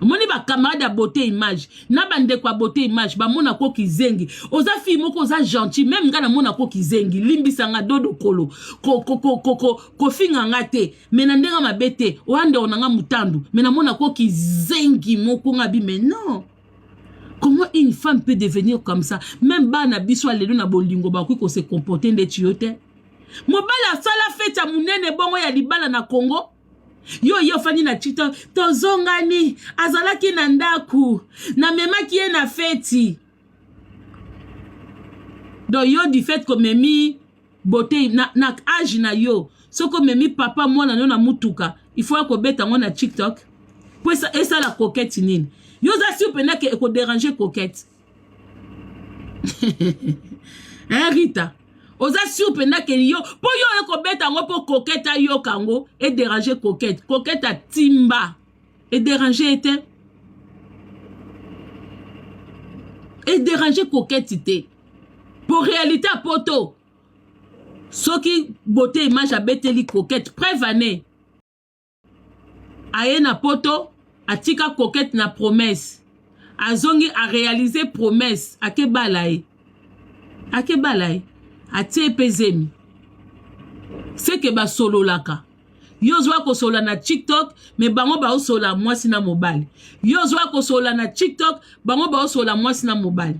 Omoni bacamarade ya beauté image na bandeko ya beauté image bamonako kizengi. Oza fille moko oza gentil, même ngai namonako kizengi. Limbisanga dodo kolo kofinga nga te, mais na ndenge mabe te. Oya ndeko na nga motandu, mais namonako kizengi moko nga bi. Mais non, comment une femme peut devenir comme ça? Même bana biso alelo na bolingo bakoki kose comporter ndeti yo te. Mobali asala fête ya monene bongo ya libala na Congo, yo ye ofandi na TikTok: "Tozongani, azalaki na ndako, namemaki ye na feti." Donc yo, du fait komemi beauté na age na yo, soki omemi papa mwana no na mutuka, il faut akobeta yango na TikTok po esala Coquette nini? Yo oza sûr mpenza ke ekodéranger Coquette, hein? Rita, oza sûr mpenza ke yo, mpo yo oye kobeta yango mpo Coquette ayoka yango, edéranger Coquette? Coquette atimba, edéranger ye te, edéranger Coquette te. Po réalité ya poto, soki beauté image abeteli Coquette, preuve ane aye na poto, atika Coquette na promesse, azongi, aréaliser promesse, akebala ye, akebala ye, atie mpe zemi. Seke basololaka. Yo ozwa kosolola na TikTok, mais bango baosolola mwasi na mobali. Yo ozwa kosolola na TikTok, bango baosolola mwasi na mobali.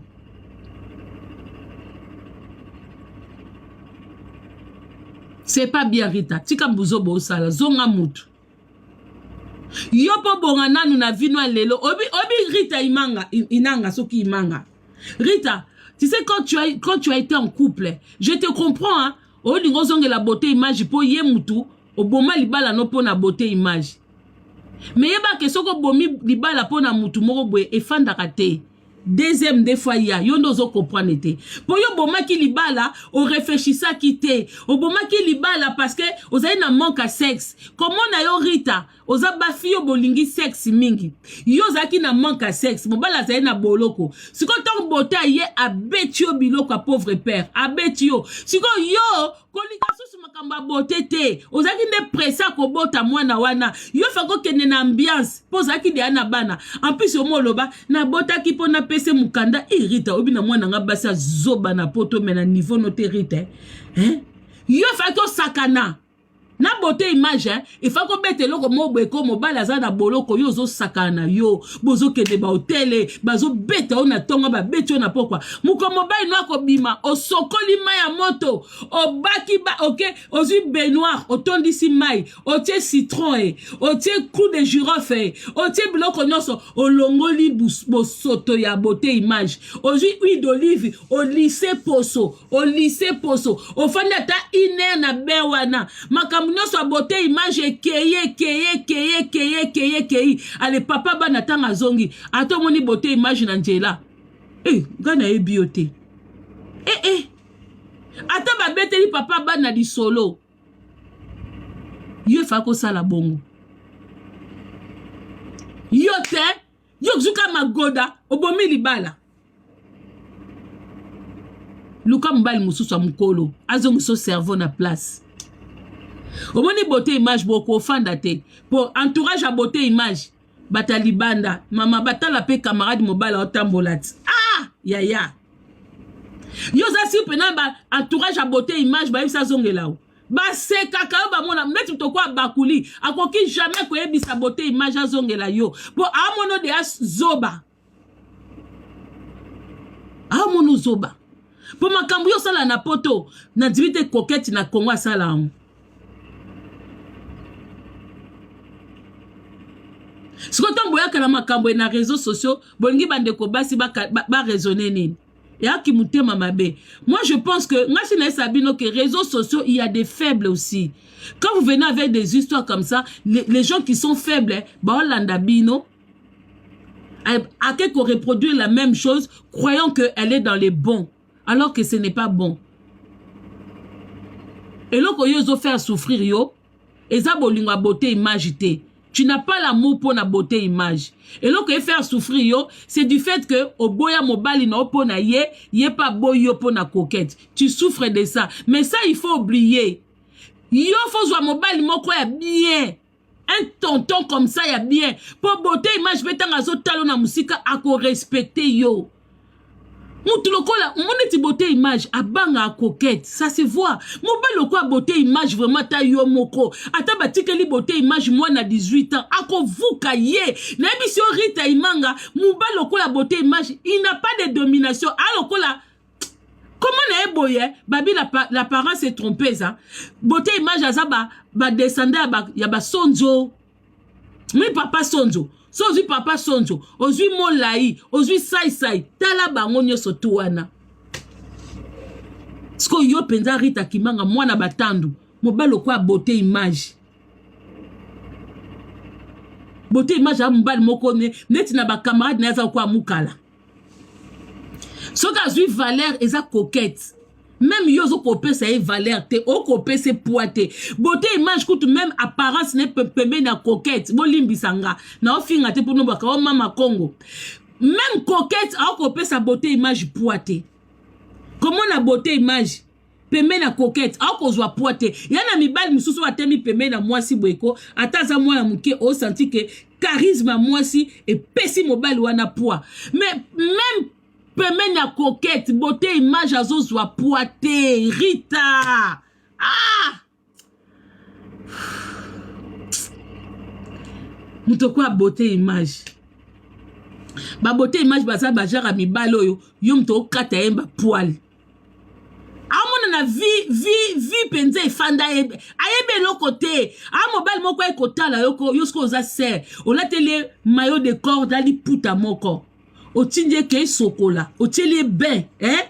C'est pas bien, Rita. Tika mbuzoba osala, zonga mutu. Yo mpo bonga nanu na vino ya lelo. Obi, obi Rita Imanga, Inanga soki Imanga. Rita, tu sais quand tu as été en couple, je te comprends hein. Olingo ozongela beauté image mpo ye mutu oboma libala no mpo na beauté image. Mais yeba ke soki obomi libala mpo na mutu moko boye efandaka te. Deuxième nde fois ya yo nde ozo comprendre te po yo obomaki libala oreflechisaki te obomaki libala parce que ozali na manque ya sexe komona yo Rita oza ba fille oyo bolingi sexe mingi yo ozalaki na manque ya sexe mobali azali na boloko sikoyo ntango bote aye abeti yo biloko ya pauvre père abeti yo sikoyo yo Kolinga susu makambo ya beauté te. Ozalaki nde presse ya kobota mwana wana. Yo fa kokende na ambiance po ozalaki deja na bana. En plus yo moloba nabotaki po napese mukanda. Eh Rita oyebi na mwana nga basi azoba na poto mais na niveau no te Rita. Hein? Yo faki osakana. Na beauté image hein, il faut kobeta eloko moko boye ko mobali aza na boloko yo ozosakana na yo bozokende bahotele bazobeta yo na ntongo babeti yo na pokwa moko mobali no akobima osokoli mai ya moto obaki ba oke ozwi baignoire otondisi mai otie citron e otie clou de girofle e otie biloko nyonso olongoli bosoto ya beauté image ozwi huile d'olive olise poso olise poso ofandi ata une heure na bain wana makambo nyonso ya beauté image ekei ekei ekei ekei ekei ekei ale papa bana ntango azongi ata omoni beauté image na nzela e eh, ngai nayebi yo te e eh, eh. Ata babeteli papa bana lisolo yo efaa kosala bongo yo te yo zuka magoda obomi libala luka mobali mosusu ya mokolo azongisa cerveau na place omoni beauté image bokofanda te po entourage ya beauté image bato ya libanda mama batala mpe camarade mobali aotambola ti ah yaya yo oza sur mpena ba entourage ya beauté image bayebisa azongela yo basekaka yo bamona neti moto okoya bakuli akoki jamais koyebisa beauté image azongela yo mpo amona de zoba amona zoba mpo makambo yo osala na poto nandimi te coquette na congo asala yango sikoyo ntango boyaka na makambo na réseau sociaux bolingi bandeko basi baraisonne ba nini eyaki motema mabe moi je pense que nga si nayesa bino que réseaux sociaux il y a des faibles aussi quand vous venez avec des histoires comme ça les gens qui sont faibles baolanda bino ake ko reproduire la même chose croyant que elle est dans les bons alors que ce n'est pas bon eloko yo ezo faire souffrir yo eza bolingo ya beauté image te tu n'as pas l'amour mpo na beauté image eloko e faire souffrir yo c'est du fait que oboya mobali na yo mpo na ye ye mpe aboyi yo mpo na coquette tu souffres de ça mais ça il faut oublier yo fo zwa mobali moko ya bien un tonton comme ça ya bien po beauté image mpe ntango azotala na mosika akorespecte yo mutu lokola omoni neti beauté image abangaka coquette ça se voit mobali lokola beauté image vraiment ata yo moko ata batikeli beauté image mwana 18 ans akovuka ye nayebisi yo rita imanga mobali lokola beauté image il n'a pas de domination alokola comment na ye boye babi l'apparence est trompeuse hein? beauté image aza ba, ba descendant ya ba, ya basonzo mi papa sonzo so ozwi papa sonzo ozwi molai ozwi saisai tala bango nyonso tu wana sikoyo yo mpenza rita kimanga mwana batandu mobali okoya beauté image beauté image ya mobali moko ne neti na bacamarade na ye aza kokoya mukala soki azwi valeur eza coquette meme yo ozokopesa ye valeur te okopesa ye poids te beauté image kutu meme apparence ne pembeni ya coquette bolimbisa nga naofinga te mpo nobaka o mama congo meme coquette aokopesa beauté image poids te komona beauté image pembeni na coquette aokozwa poids te ya na mibali mosusu oyo atemi pembeni na mwasi boye ko ata aza mwana moke osanti ke charisme ya mwasi epesi mobali wana poids mais meme pembeni ya coquette beauté image azozwa poids te rita ah moto okoya beauté image babeauté image baza bajara mibali oyo yo moto okata ye bapoile amona na vie vie vie mpenza efanda ayebi eloko te. A mobali moko aye kotala yo ko yo soki oza sœur, olateli ye maillot de corde na liputa moko. Otindi ye ke esokola, otieli ye bain, eh?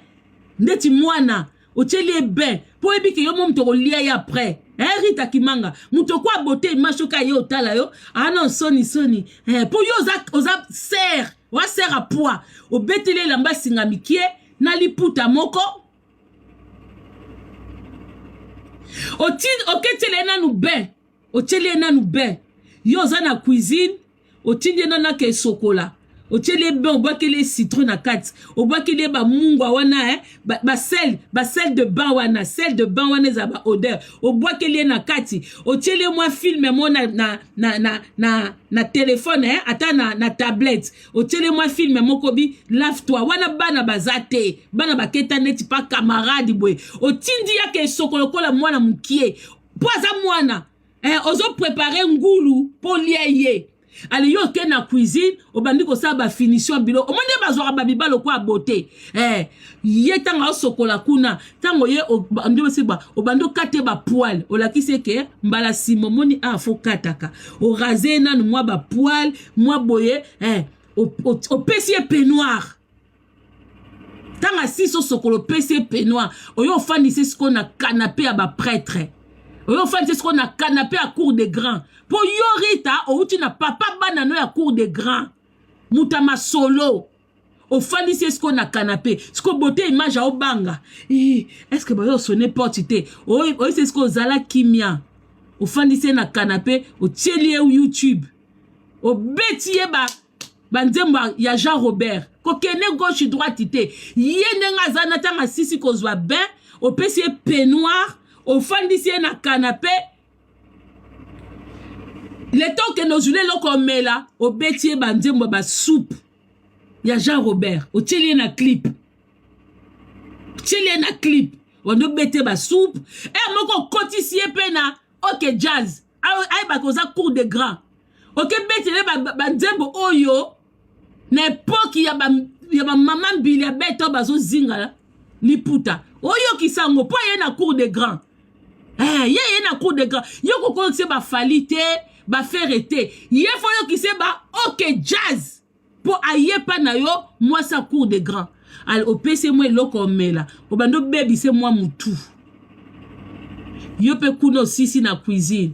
Ndeti mwana otieli ye bain mpo oyebi ke yo mo moto okolia ye après. Eh, Rita Kimanga, moto oko abote image soki aye otala yo, ah non soni soni. Eh, mpo yo oza oza sœur, oza sœur à poids. Obeteli elamba singa mikie na liputa moko. Oketieli ye nanu bain, otieli ye nanu bain. Yo oza na cuisine, otindi ye nanu ake esokola. Otieli ye bain, obwakeli ye citron na kati, obwakeli ye bamungwa wana, eh, ba sel, ba sel de bain wana, sel de bain wana eza ba odeur, obwakeli ye na kati, otieli ye mwa film mo na, na, na, na, na, na telefone, eh, ata na, na tablette, otieli ye mwa film moko bi lave toi wana, bana baza te, bana baketa neti pa camarade boye, otindi yake esoko lokola mwana mokie mpo aza mwana, eh, ozo prepare ngulu mpo lia ye. Ale yo oke na cuisine, obandi kosala bafinition biloko, omoni nde bazwaka babiba lokola beauté, eh, ye ntango aosokola kuna, ntango ye obandi osimba, obandi okata ye bapoile, olakisi eke mbala nsima omoni a fo kataka, oraze ye nanu mwa bapoile mwa boye, eh, opesi ye peignoir. Ntango asisi osokola, opesi ye peignoir, oyo ofandisi sikoyo na canapé ya baprêtre, oyo ofandisi sikoyo na canapé ya cour de grand, mpo yo Rita outi na papa bana no ya cour de grand, moto ya masolo, ofandisi ye sikoyo na canapé. Sikoyo beauté image aobanga, est ce que bayo osone porte te, oyesi sikoyo ozala kimia, ofandisi ye na canapé, otieli ye YouTube, obeti ye ba banzembo ya Jean Robert, kokende gauche droite te, ye ndenge aza na ntango asisi kozwa bain, opesi ye peignoir, ofandisi ye na canapé, leta okende ozwili eloko omela, obeti ye banzembo ya basupe ya Jean Robert, otieli ye na clip, otieli ye na clip, wanda obeti ye basupe e moko, okotisi ye mpe na OK Jazz, ayebaka oza cour de grand, okebetele banzembo oyo na epoke ya bamama mbili ya bete oyo bazozinga liputa, oyokisa yango mpo aye na cour de grand, eh, ye ye na cour de grand, yo kokoyokisa bafali te, bafere te, ye fo oyokisa ba OK Jazz mpo ayepa na yo mwasi ya cour de grand. Ale opesi ye mwa eloko omela, obandi obebise mwa mutu, yo mpe kuna osisi na cuisine,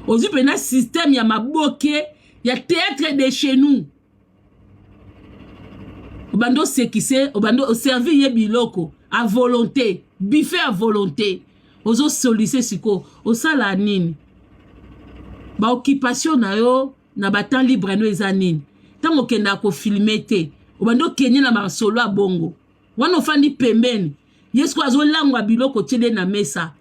ozwi mpena système ya maboke ya théâtre de chez nous, obandi osekise, obandi oservir ye biloko à volonté, buffet à volonté, ozosolise sikoyo osala nini, baoccupation na yo na batemps libre no eza nini, ntango okendaka kofilme te, obandi okende na masolo ya bongo wana, ofandi pembeni ye sikoyo azolangwa biloko otiele na mesa,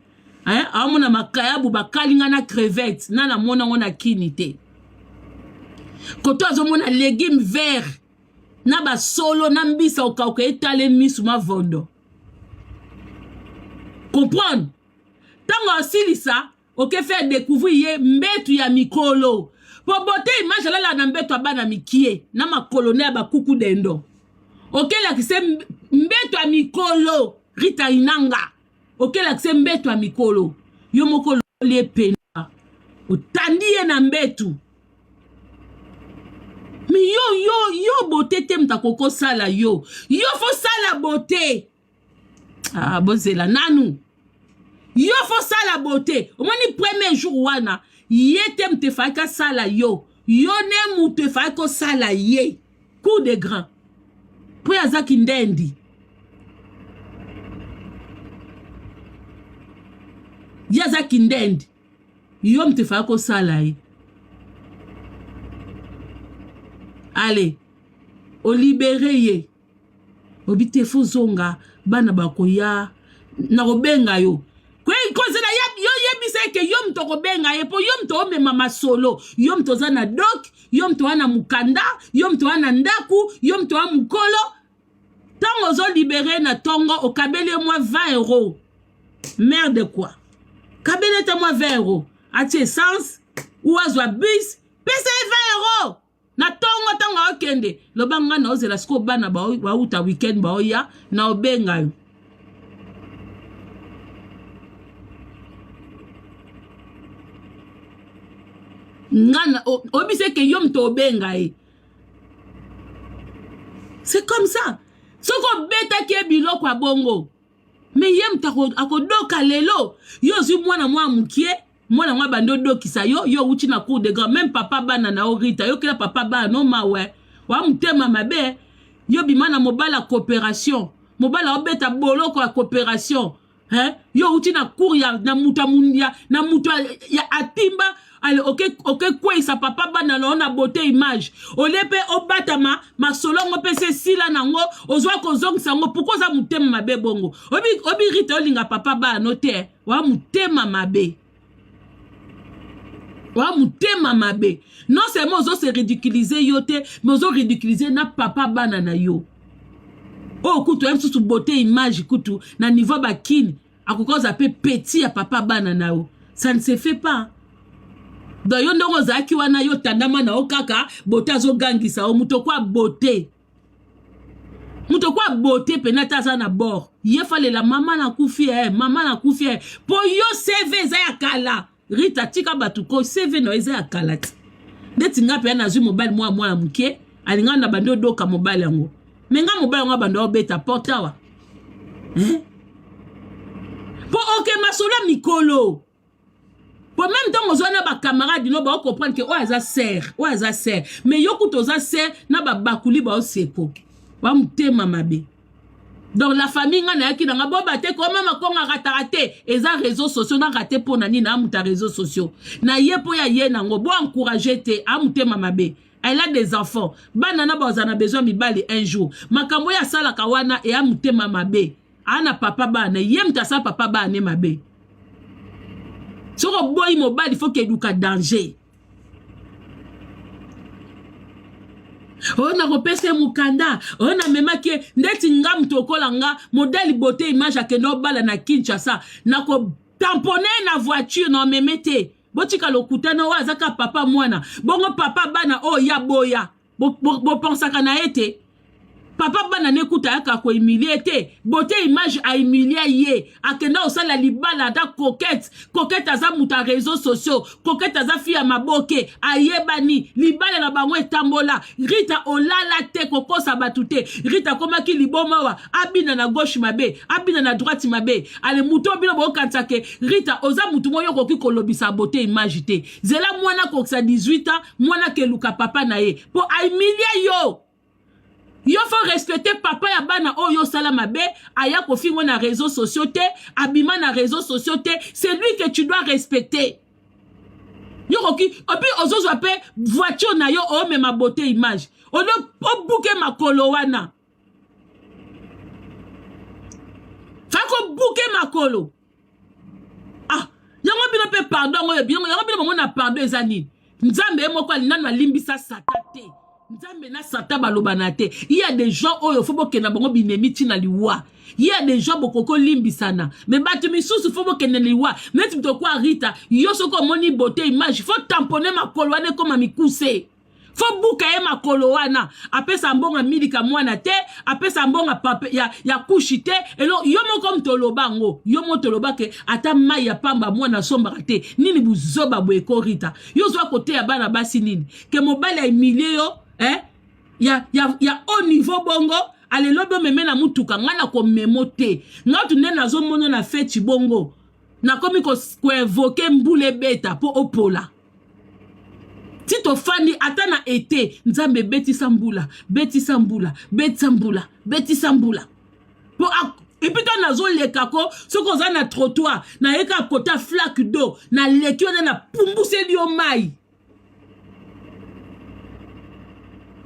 eh? Aomona makayabu bakalinga na crevette, na namona yango na kini te, koto azomona légume vert na basolo na mbisa okauka, etale misu mavondo comprendre. Ntango asilisa, oke faire découvrir ye mbetu ya mikolo, po beauté image alala na mbeto ya bana mikie na makolo na ya bakuku dendo, okelakise mbeto ya mikolo. Rita Inanga, okelakise mbeto ya mikolo, yo moko olie pena, otandi ye na mbetu. Me yo yo yo beauté te, moto akokosala yo, yo fosala beauté. Ah, bozela nanu, yo fosala beauté. Omoni premier jour wana, ye te moto efalaki asala yo, yo nde moto efalaki kosala ye, cour de grand, mpo ye azaki ndendi, ye azaki ndendi, yo moto efalaki kosala ye. Ale olibere ye, obi te fo zonga, bana bakoya, nakobenga yo. Kozela yo, yebisa eke yo moto okobenga ye, mpo yo moto omema masolo, yo moto oza na dok, yo moto oza na mokanda, yo moto oza na ndako, yo moto oza mokolo. Ntango ozolibere na ntongo, okabeli ye mwa 20 euro, merde quoi, kabeli ete mwa 20 euro, atie essence ou azwa bus, pesa ye 20 euro na ntongo. Ntango aokende, loba ngai naozela sikoyo bana bauta weekend, baoya, na obenga yo. Nga oyebisi ke yo moto obenga ye. C'est comme ça. Soki obetaki ye biloko ya bongo, me ye moto akodoka lelo. Yo ozwi mwana mwa mokie, mwana ngo abandi odokisa yo, yo owuti na cour de grand, même papa bana na yo Rita, yokela papa bana no mawe, wa motema mabe, yo bima na mobali ya coopération, mobali aobeta boloko ya coopération. Hein? Yo outi na cour ya na mutu ya na mutu ya atimba ale oke oke kweyisa papa bana na na beauté image olie mpe obatama masolo yango mpe se esila nango ozwa kozongisa yango pourquoi oza motema mabe bongo obi obi Rita olinga papa bana no te wa motema mabe wa motema mabe non seulement ozo se ridiculiser yo te mais ozo ridiculiser na papa bana na yo oyo kutu ya mosusu beauté image kutu na niveau bakini akoki kozala mpe petit ya papa bana na yo. Ça ne se fait pas. Donc yo ndenge ozalaki wana, yo tandama na yo kaka beauté azogangisa yo. Moto okwa beauté, moto okwa beauté pene ata aza na bord, ye falela mama nakufi e, mama nakufi e, mpo yo CV eza ya kala. Rita, tika bato ko CV na yo eza ya kala ti ndeti nga mpe nazwi mobali mwa mwana moke alingaka na bandi odoka mobali yango, me nga mobali yango abandi obeta porte awa, eh? Mpo oke masolo ya mikolo, po même ntango ozwa na bacamarade no baocomprendre ke oyo aza sere, oyo aza sere, mais yo kutu oza sere na babakuli baoseko wa motema mabe. Donc la famille, nga nayaki nanga boba te koma makongo arataka te, eza réseaux sociaux na rate mpo na nini? Amuta réseaux sociaux na ye mpo ya ye nango bo encourage te, amutema mabe. Elle a des enfants, bana na bazala na besoin mibali un jour. Makambo oyo asalaka wana eya motema mabe. Ana papa bana, ye moto asala papa bana ne mabe. Soki oboyi mobali, faut keduka danger. Oyo nakopesa ye mokanda oyo namemaki ye ndeti nga moto okola nga modèle beauté image akende obala na Kinshasa, nakotamponner na voiture na omeme te. Botika lokuta na oyo aza kaka papa mwana bongo papa bana oyo ya boya bopensaka na ye te. Papa bana ne kuta ayaka kohumilie te. Beauté image ahumilia ye, akenda kosala libala ata Coquette. Coquette aza moto ya réseaux sociaux, Coquette aza fille ya maboke, ayebani, libala na bango etambola. Rita olala te, kokosa bato te. Rita akomaki liboma wa abina na gauche mabe, abina na droite mabe. Ale moto oyo bino bokanisa ke Rita oza motu moko yo okoki kolobisa beauté image te. Zela mwana akokisa 18 ans, mwana akeluka papa na ye mpo ahumilie yo. Yo faut respecter papa ya bana oyo osala mabe. Aya kofingo na réseaux sociaux te, abima na réseaux sociaux te. C'est lui que tu dois respecter. Yo koki opi ozozwa mpe voiture na yo omema beauté image olo obuke makolo wana, fa kobuke makolo. Ah, yango bino mpe pardon yango oyo yango bino bomona pardon eza nini? Nzambe ye moko nanu alimbisa Satan te. Nzambe na Satan balobana te. Il y a des gens oyo faut bokenda bango binemi ntina liwa. Il y a des gens bokoki olimbisana, mais bato misusu faut bokende liwa. Neti moto okwa Rita, yo soki omoni beauté image, faut tamponner makolo wana ekoma mikuse, faut buka ye makolo wana. Apesa mbongo milika mwana te, apesa mbongo pape ya kushi te. Elo yo moko moto oloba yango, yo moto oloba ke ata mai ya pamba mwana asombaka te. Nini buzoba boye ko Rita? Yo ozwa koteya bana basi nini ke mobali ahumilie yo, eh? Ya haut niveau bongo alelobi omeme na mutuka. Ngai nakomemo te. Ngai tu nde nazomona na feti bongo nakomi koinvoquer mbula ebeta mpo opola ti tofandi ata na ete. Nzambe ebetisa mbula, betisa mbula, betisa mbula, betisa mbula mpo. Et puis to nazoleka ko soki oza na trottoir, nayeka kota flaque d'eau, naleki wana, napumbuseli yo mai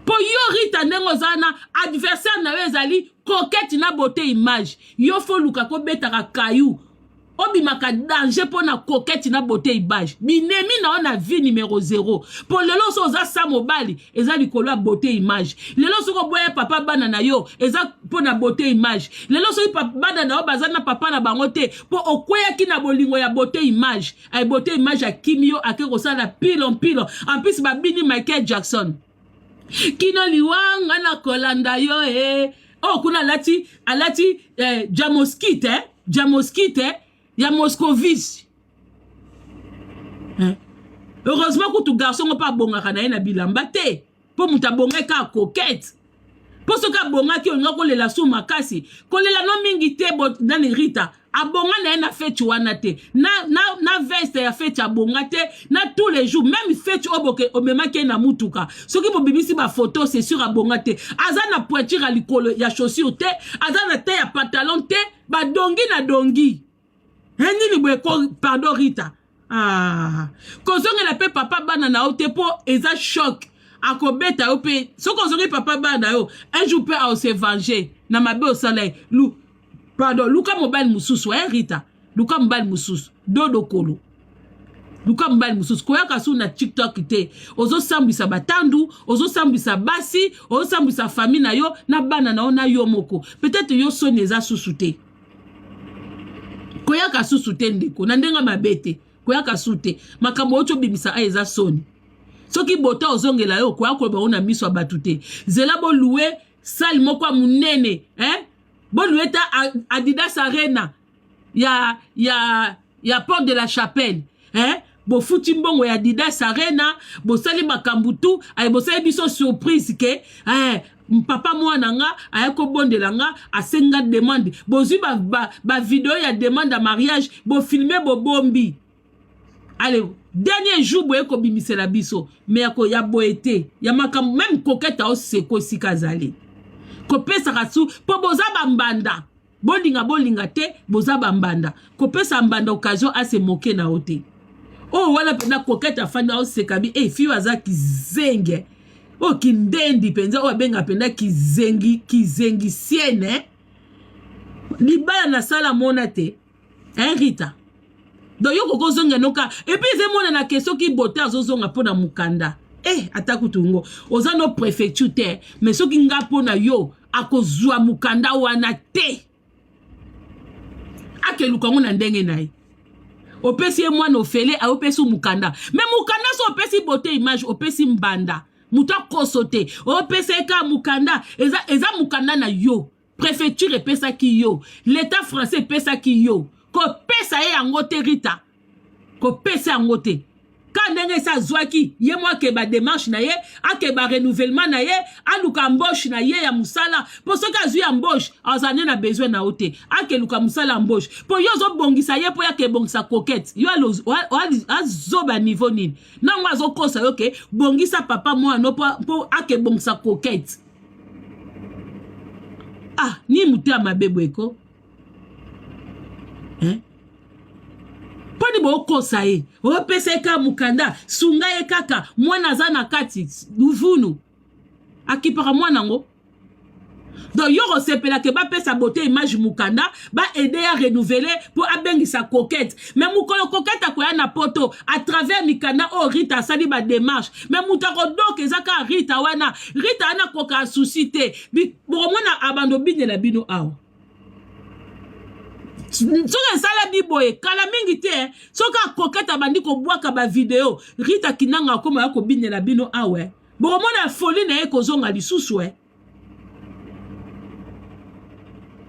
mpo yo Rita ndenge oza na adversaire na yo ezali Coquette na beauté image. Yo faut luka kobetaka kayu obimaka danger mpo na Coquette na beauté image, binemi na yo na vie numéro 0. Mpo lelo so oza sa mobali eza likolo ya beauté image. Lelo soki oboya papa bana na yo eza mpo na beauté image. Lelo soki bana na yo baza na papa na bango te mpo okweyaki na bolingo ya beauté image. Ay, beauté image akimi yo, ake kosala pilo mpilo. En plus babini Michael Jackson kino liwanga na kolanda yo e oyo kuna alati jamoskite, eh? Jamoskite ya moscovis, eh? Heureusement kutu garçon ngo mpe abongaka na ye na bilamba te, mpo moto abongaki kaka coquette. Mpo soki abongaki olinga kolela su makasi, kolela no mingi te. Bo, nani Rita abonga na ye na feti wana te, na veste ya feti abonga te na tous les jours. Même feti oyo boke omemaki ye na mutuka, soki bobimisi bafoto, c'est sûr abonga te. Aza na pointure ya likolo ya chaussure te, aza na te ya pantalon te, badongi na dongi. He, nini boye ko? Pardon Rita, ah. Kozongela mpe papa bana na yo te, mpo eza choc. Akobeta yo mpe soki ozongi papa bana na yo. Un jour mpe aose venger na mabe osala ye. Lu, pardon, luka mobali mosusu. Eh, Rita, luka mobali mosusu. Dodo kolo, luka mobali mosusu. Koyaka su na TikTok te. Ozosambwisa batandu, ozosambwisa basi, ozosambwisa famille na yo na bana na yo na yo moko. Peut-être yo soni eza susu te. Koyaka susu te, ndeko, na ndenge mabe te. Koyaka su te. Makambo oti obimisa a eza soni. Soki bota ozongela yo, koya koloba ngo na miso ya bato te. Zela bolouer salle moko ya monene, eh? Bolouer ta Adidas Arena ya Porte de la Chapelle, eh? Bofuti mbongo ya Adidas Arena, bosali makambo tu aye, bosali biso surprise ke eh, papa mwana nga aye kobondela nga, asengi nga demande. Bozwi bavideo ba, ba ya demande ya mariage, bofilmer, bobombi. Ale, dernier jour boye kobimisela biso. Me ya boye te, ya makambo même Coquette aoseko esika azali kopesaka su, mpo boza bambanda. Bolinga bolinga te, boza bambanda. Kopesa mbanda occasion ase moke na yo te. Oyo wana mpenza Coquette afandi aoseka bi e fille aza kizenge oyo, kindendi mpenza, oyo abenga mpenza kizengi, kizengi siene. Libala nasala mona te, hein, Rita? Donc yo kokozonga noka. Et puis eza emonana ke soki bote azozonga mpo na mokanda, eh, ata kutu ngo oza no préfecture te. Mais soki nga mpo na yo, akozwa mokanda wana te. Akeluka ngo na ndenge na ye. Opesi ye mwana ofele, ayopesi mokanda. Mais mokanda so opesi Bote Image, opesi mbanda moto akoso te. Opesa ye kaka mokanda, eza mokanda na yo, préfecture epesaki yo, l'état français epesaki yo. Kopesa ye yango te, Rita, kopesa yango te. Ka ndenge esi azwaki ye mo, akeba démarche na ye, akeba renouvellement na ye, aluka embauche na ye ya mosala. Mpo soki azwi embauche, azala nde na besoin na yo te. Akeluka mosala, embauche, mpo yo ozobongisa ye mpo ye akebongisa Coquette. Yo azoba niveau nini nango? Azokosa yo ke bongisa papa mwana mpo akebongisa Coquette. Ah, ni moto ya mabe boye ko, eh? Mponi bokosa ye, opesa ye kaka mokanda, sunga ye kaka. Mwana aza na kati luvunu, akipaka mwana yango. Donc yo kosepelaka bapesa Bote Image mokanda, baaider ya renouveler mpo abengisa Coquette. Mais mokolo Coquette akoya na Poto à travers mikanda oyo Rita asali badémarche, mais moto akodoka eza kaka Rita wana. Rita wana akoka asusi te. Bokomona abando obinela bino awa. Soki esalami boye kala mingi te, soki aCoquette abandi kobwaka bavideo, Rita Kinanga akóma ya kobinela bino awa. Bokomona folie na ye kozonga lisusu, e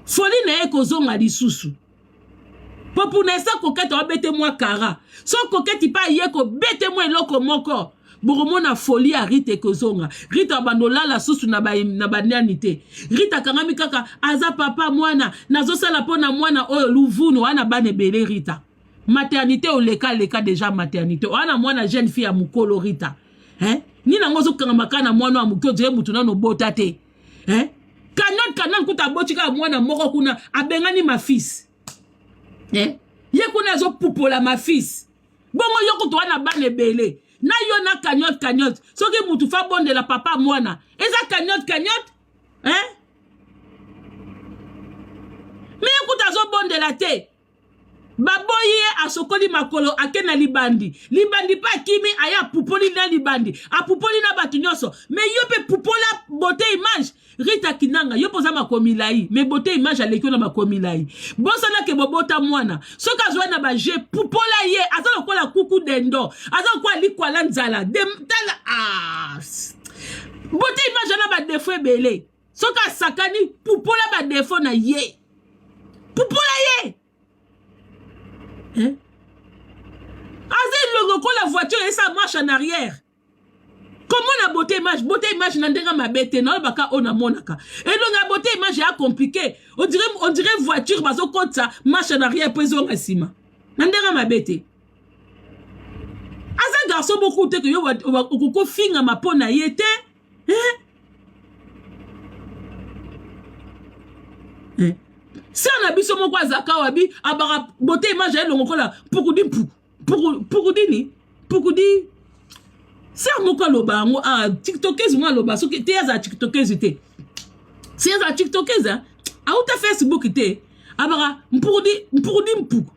folie na ye kozonga lisusu. Mpo puna esa Coquette abete mwa kara, so Coquette mpe aye kobete mwa eloko moko, bokomona folie ya Rita ekozonga. Rita abanda olala susu na banani te. Rita akangami kaka aza papa mwana, nazosala mpo na mwana oyo luvunu wana. Bana ebele, Rita. Maternité oleka leka déjà maternité wana, mwana jeune fille ya mokolo. Rita, hein? Nini yango ozokangama kaka na mwana ya moke? Ozeye mutu nano obota te, hein? Kanon kanon kuta aboti kaka mwana moko kuna, abengani mafisi, eh? Ye kuna azopupola mafisi. Bongo yo kutu wana bana ebele na yo na cagnotte cagnotte. Soki mutu fa bondela papa mwana, eza cagnotte cagnotte, hein? Me ye kutu azobondela te. Baboyi ye, asokoli makolo, ake na libandi. Libandi mpe akimi, aye apupoli na libandi, apupoli na bato nyonso. Me yo mpe pupola Bote Image. Rita Kinanga, yo mpo oza makolo milai, me Bote Image aleki yo na makolo milai. Bosanake bobota mwana, soki azwa na baje, pupola ye. Aza lokola kuku dendo, aza lokola likwala nzala. Tala, ah. Bote Image ana badéfauts ebele. Soki asakani, pupola badéfauts na ye, pupola ye, eh? Aza elongi. Lokola voiture esa marche en arrière. Komona Beauté Image, Beauté Image na ndenge mabe te, nalobaka oyo namonaka. Elongi ya Beauté Image ya compliqué, on dirait voiture bazokotisa marche en arrière mpo ezonga nsima. Na ndenge mabe te, aza garçon beaucoup te ke yo okokofingama mpo na ye te, eh? Eh. Sœur na biso moko azaka wabi abaka Beauté Image elongo kola mpukudi mpuku mpuku mpuku nini mpukudi. Sœur moko aloba yango, ah, tiktokese moko aloba soki te azala tiktokese te, si azala tiktokese auta Facebook te, abaka mpukudi mpukudi mpuku,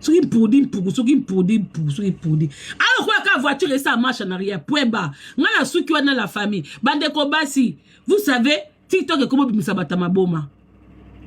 soki mpudi mpuku, soki mpudi mpuku, soki mpudi alokola kaka voiture esa marche en arrière, point barre. Ngai na suki wana. La famille, bandeko basi, vous savez, TikTok ekoma obimisa bato ya maboma.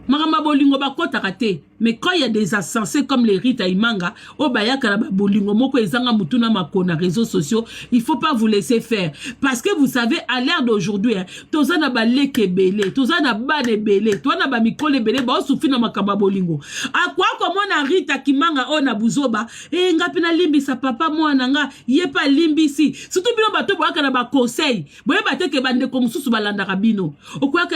Makambo ya bolingo bakɔtaka te, mais quand il y a des insensés comme les Rita Imanga oyo bayaka na babolingo moko ezanga mutu na makolo na réseaux sociaux, il faut pas vous laisser faire, parce que vous savez, à l'heure d'aujourd'hui, hein, toza na baleki ebele, toza na bana ebele, toza na bamikolo ebele baosufi na makambo ya bolingo. Akwa komona Rita Kimanga oyo na buzoba e, nga mpe nalimbisa papa mwana nga, ye mpe alimbisi. Surtout bino bato boyaka na baconseil, boyeba te ke bandeko mosusu balandaka bino. Okoyaka.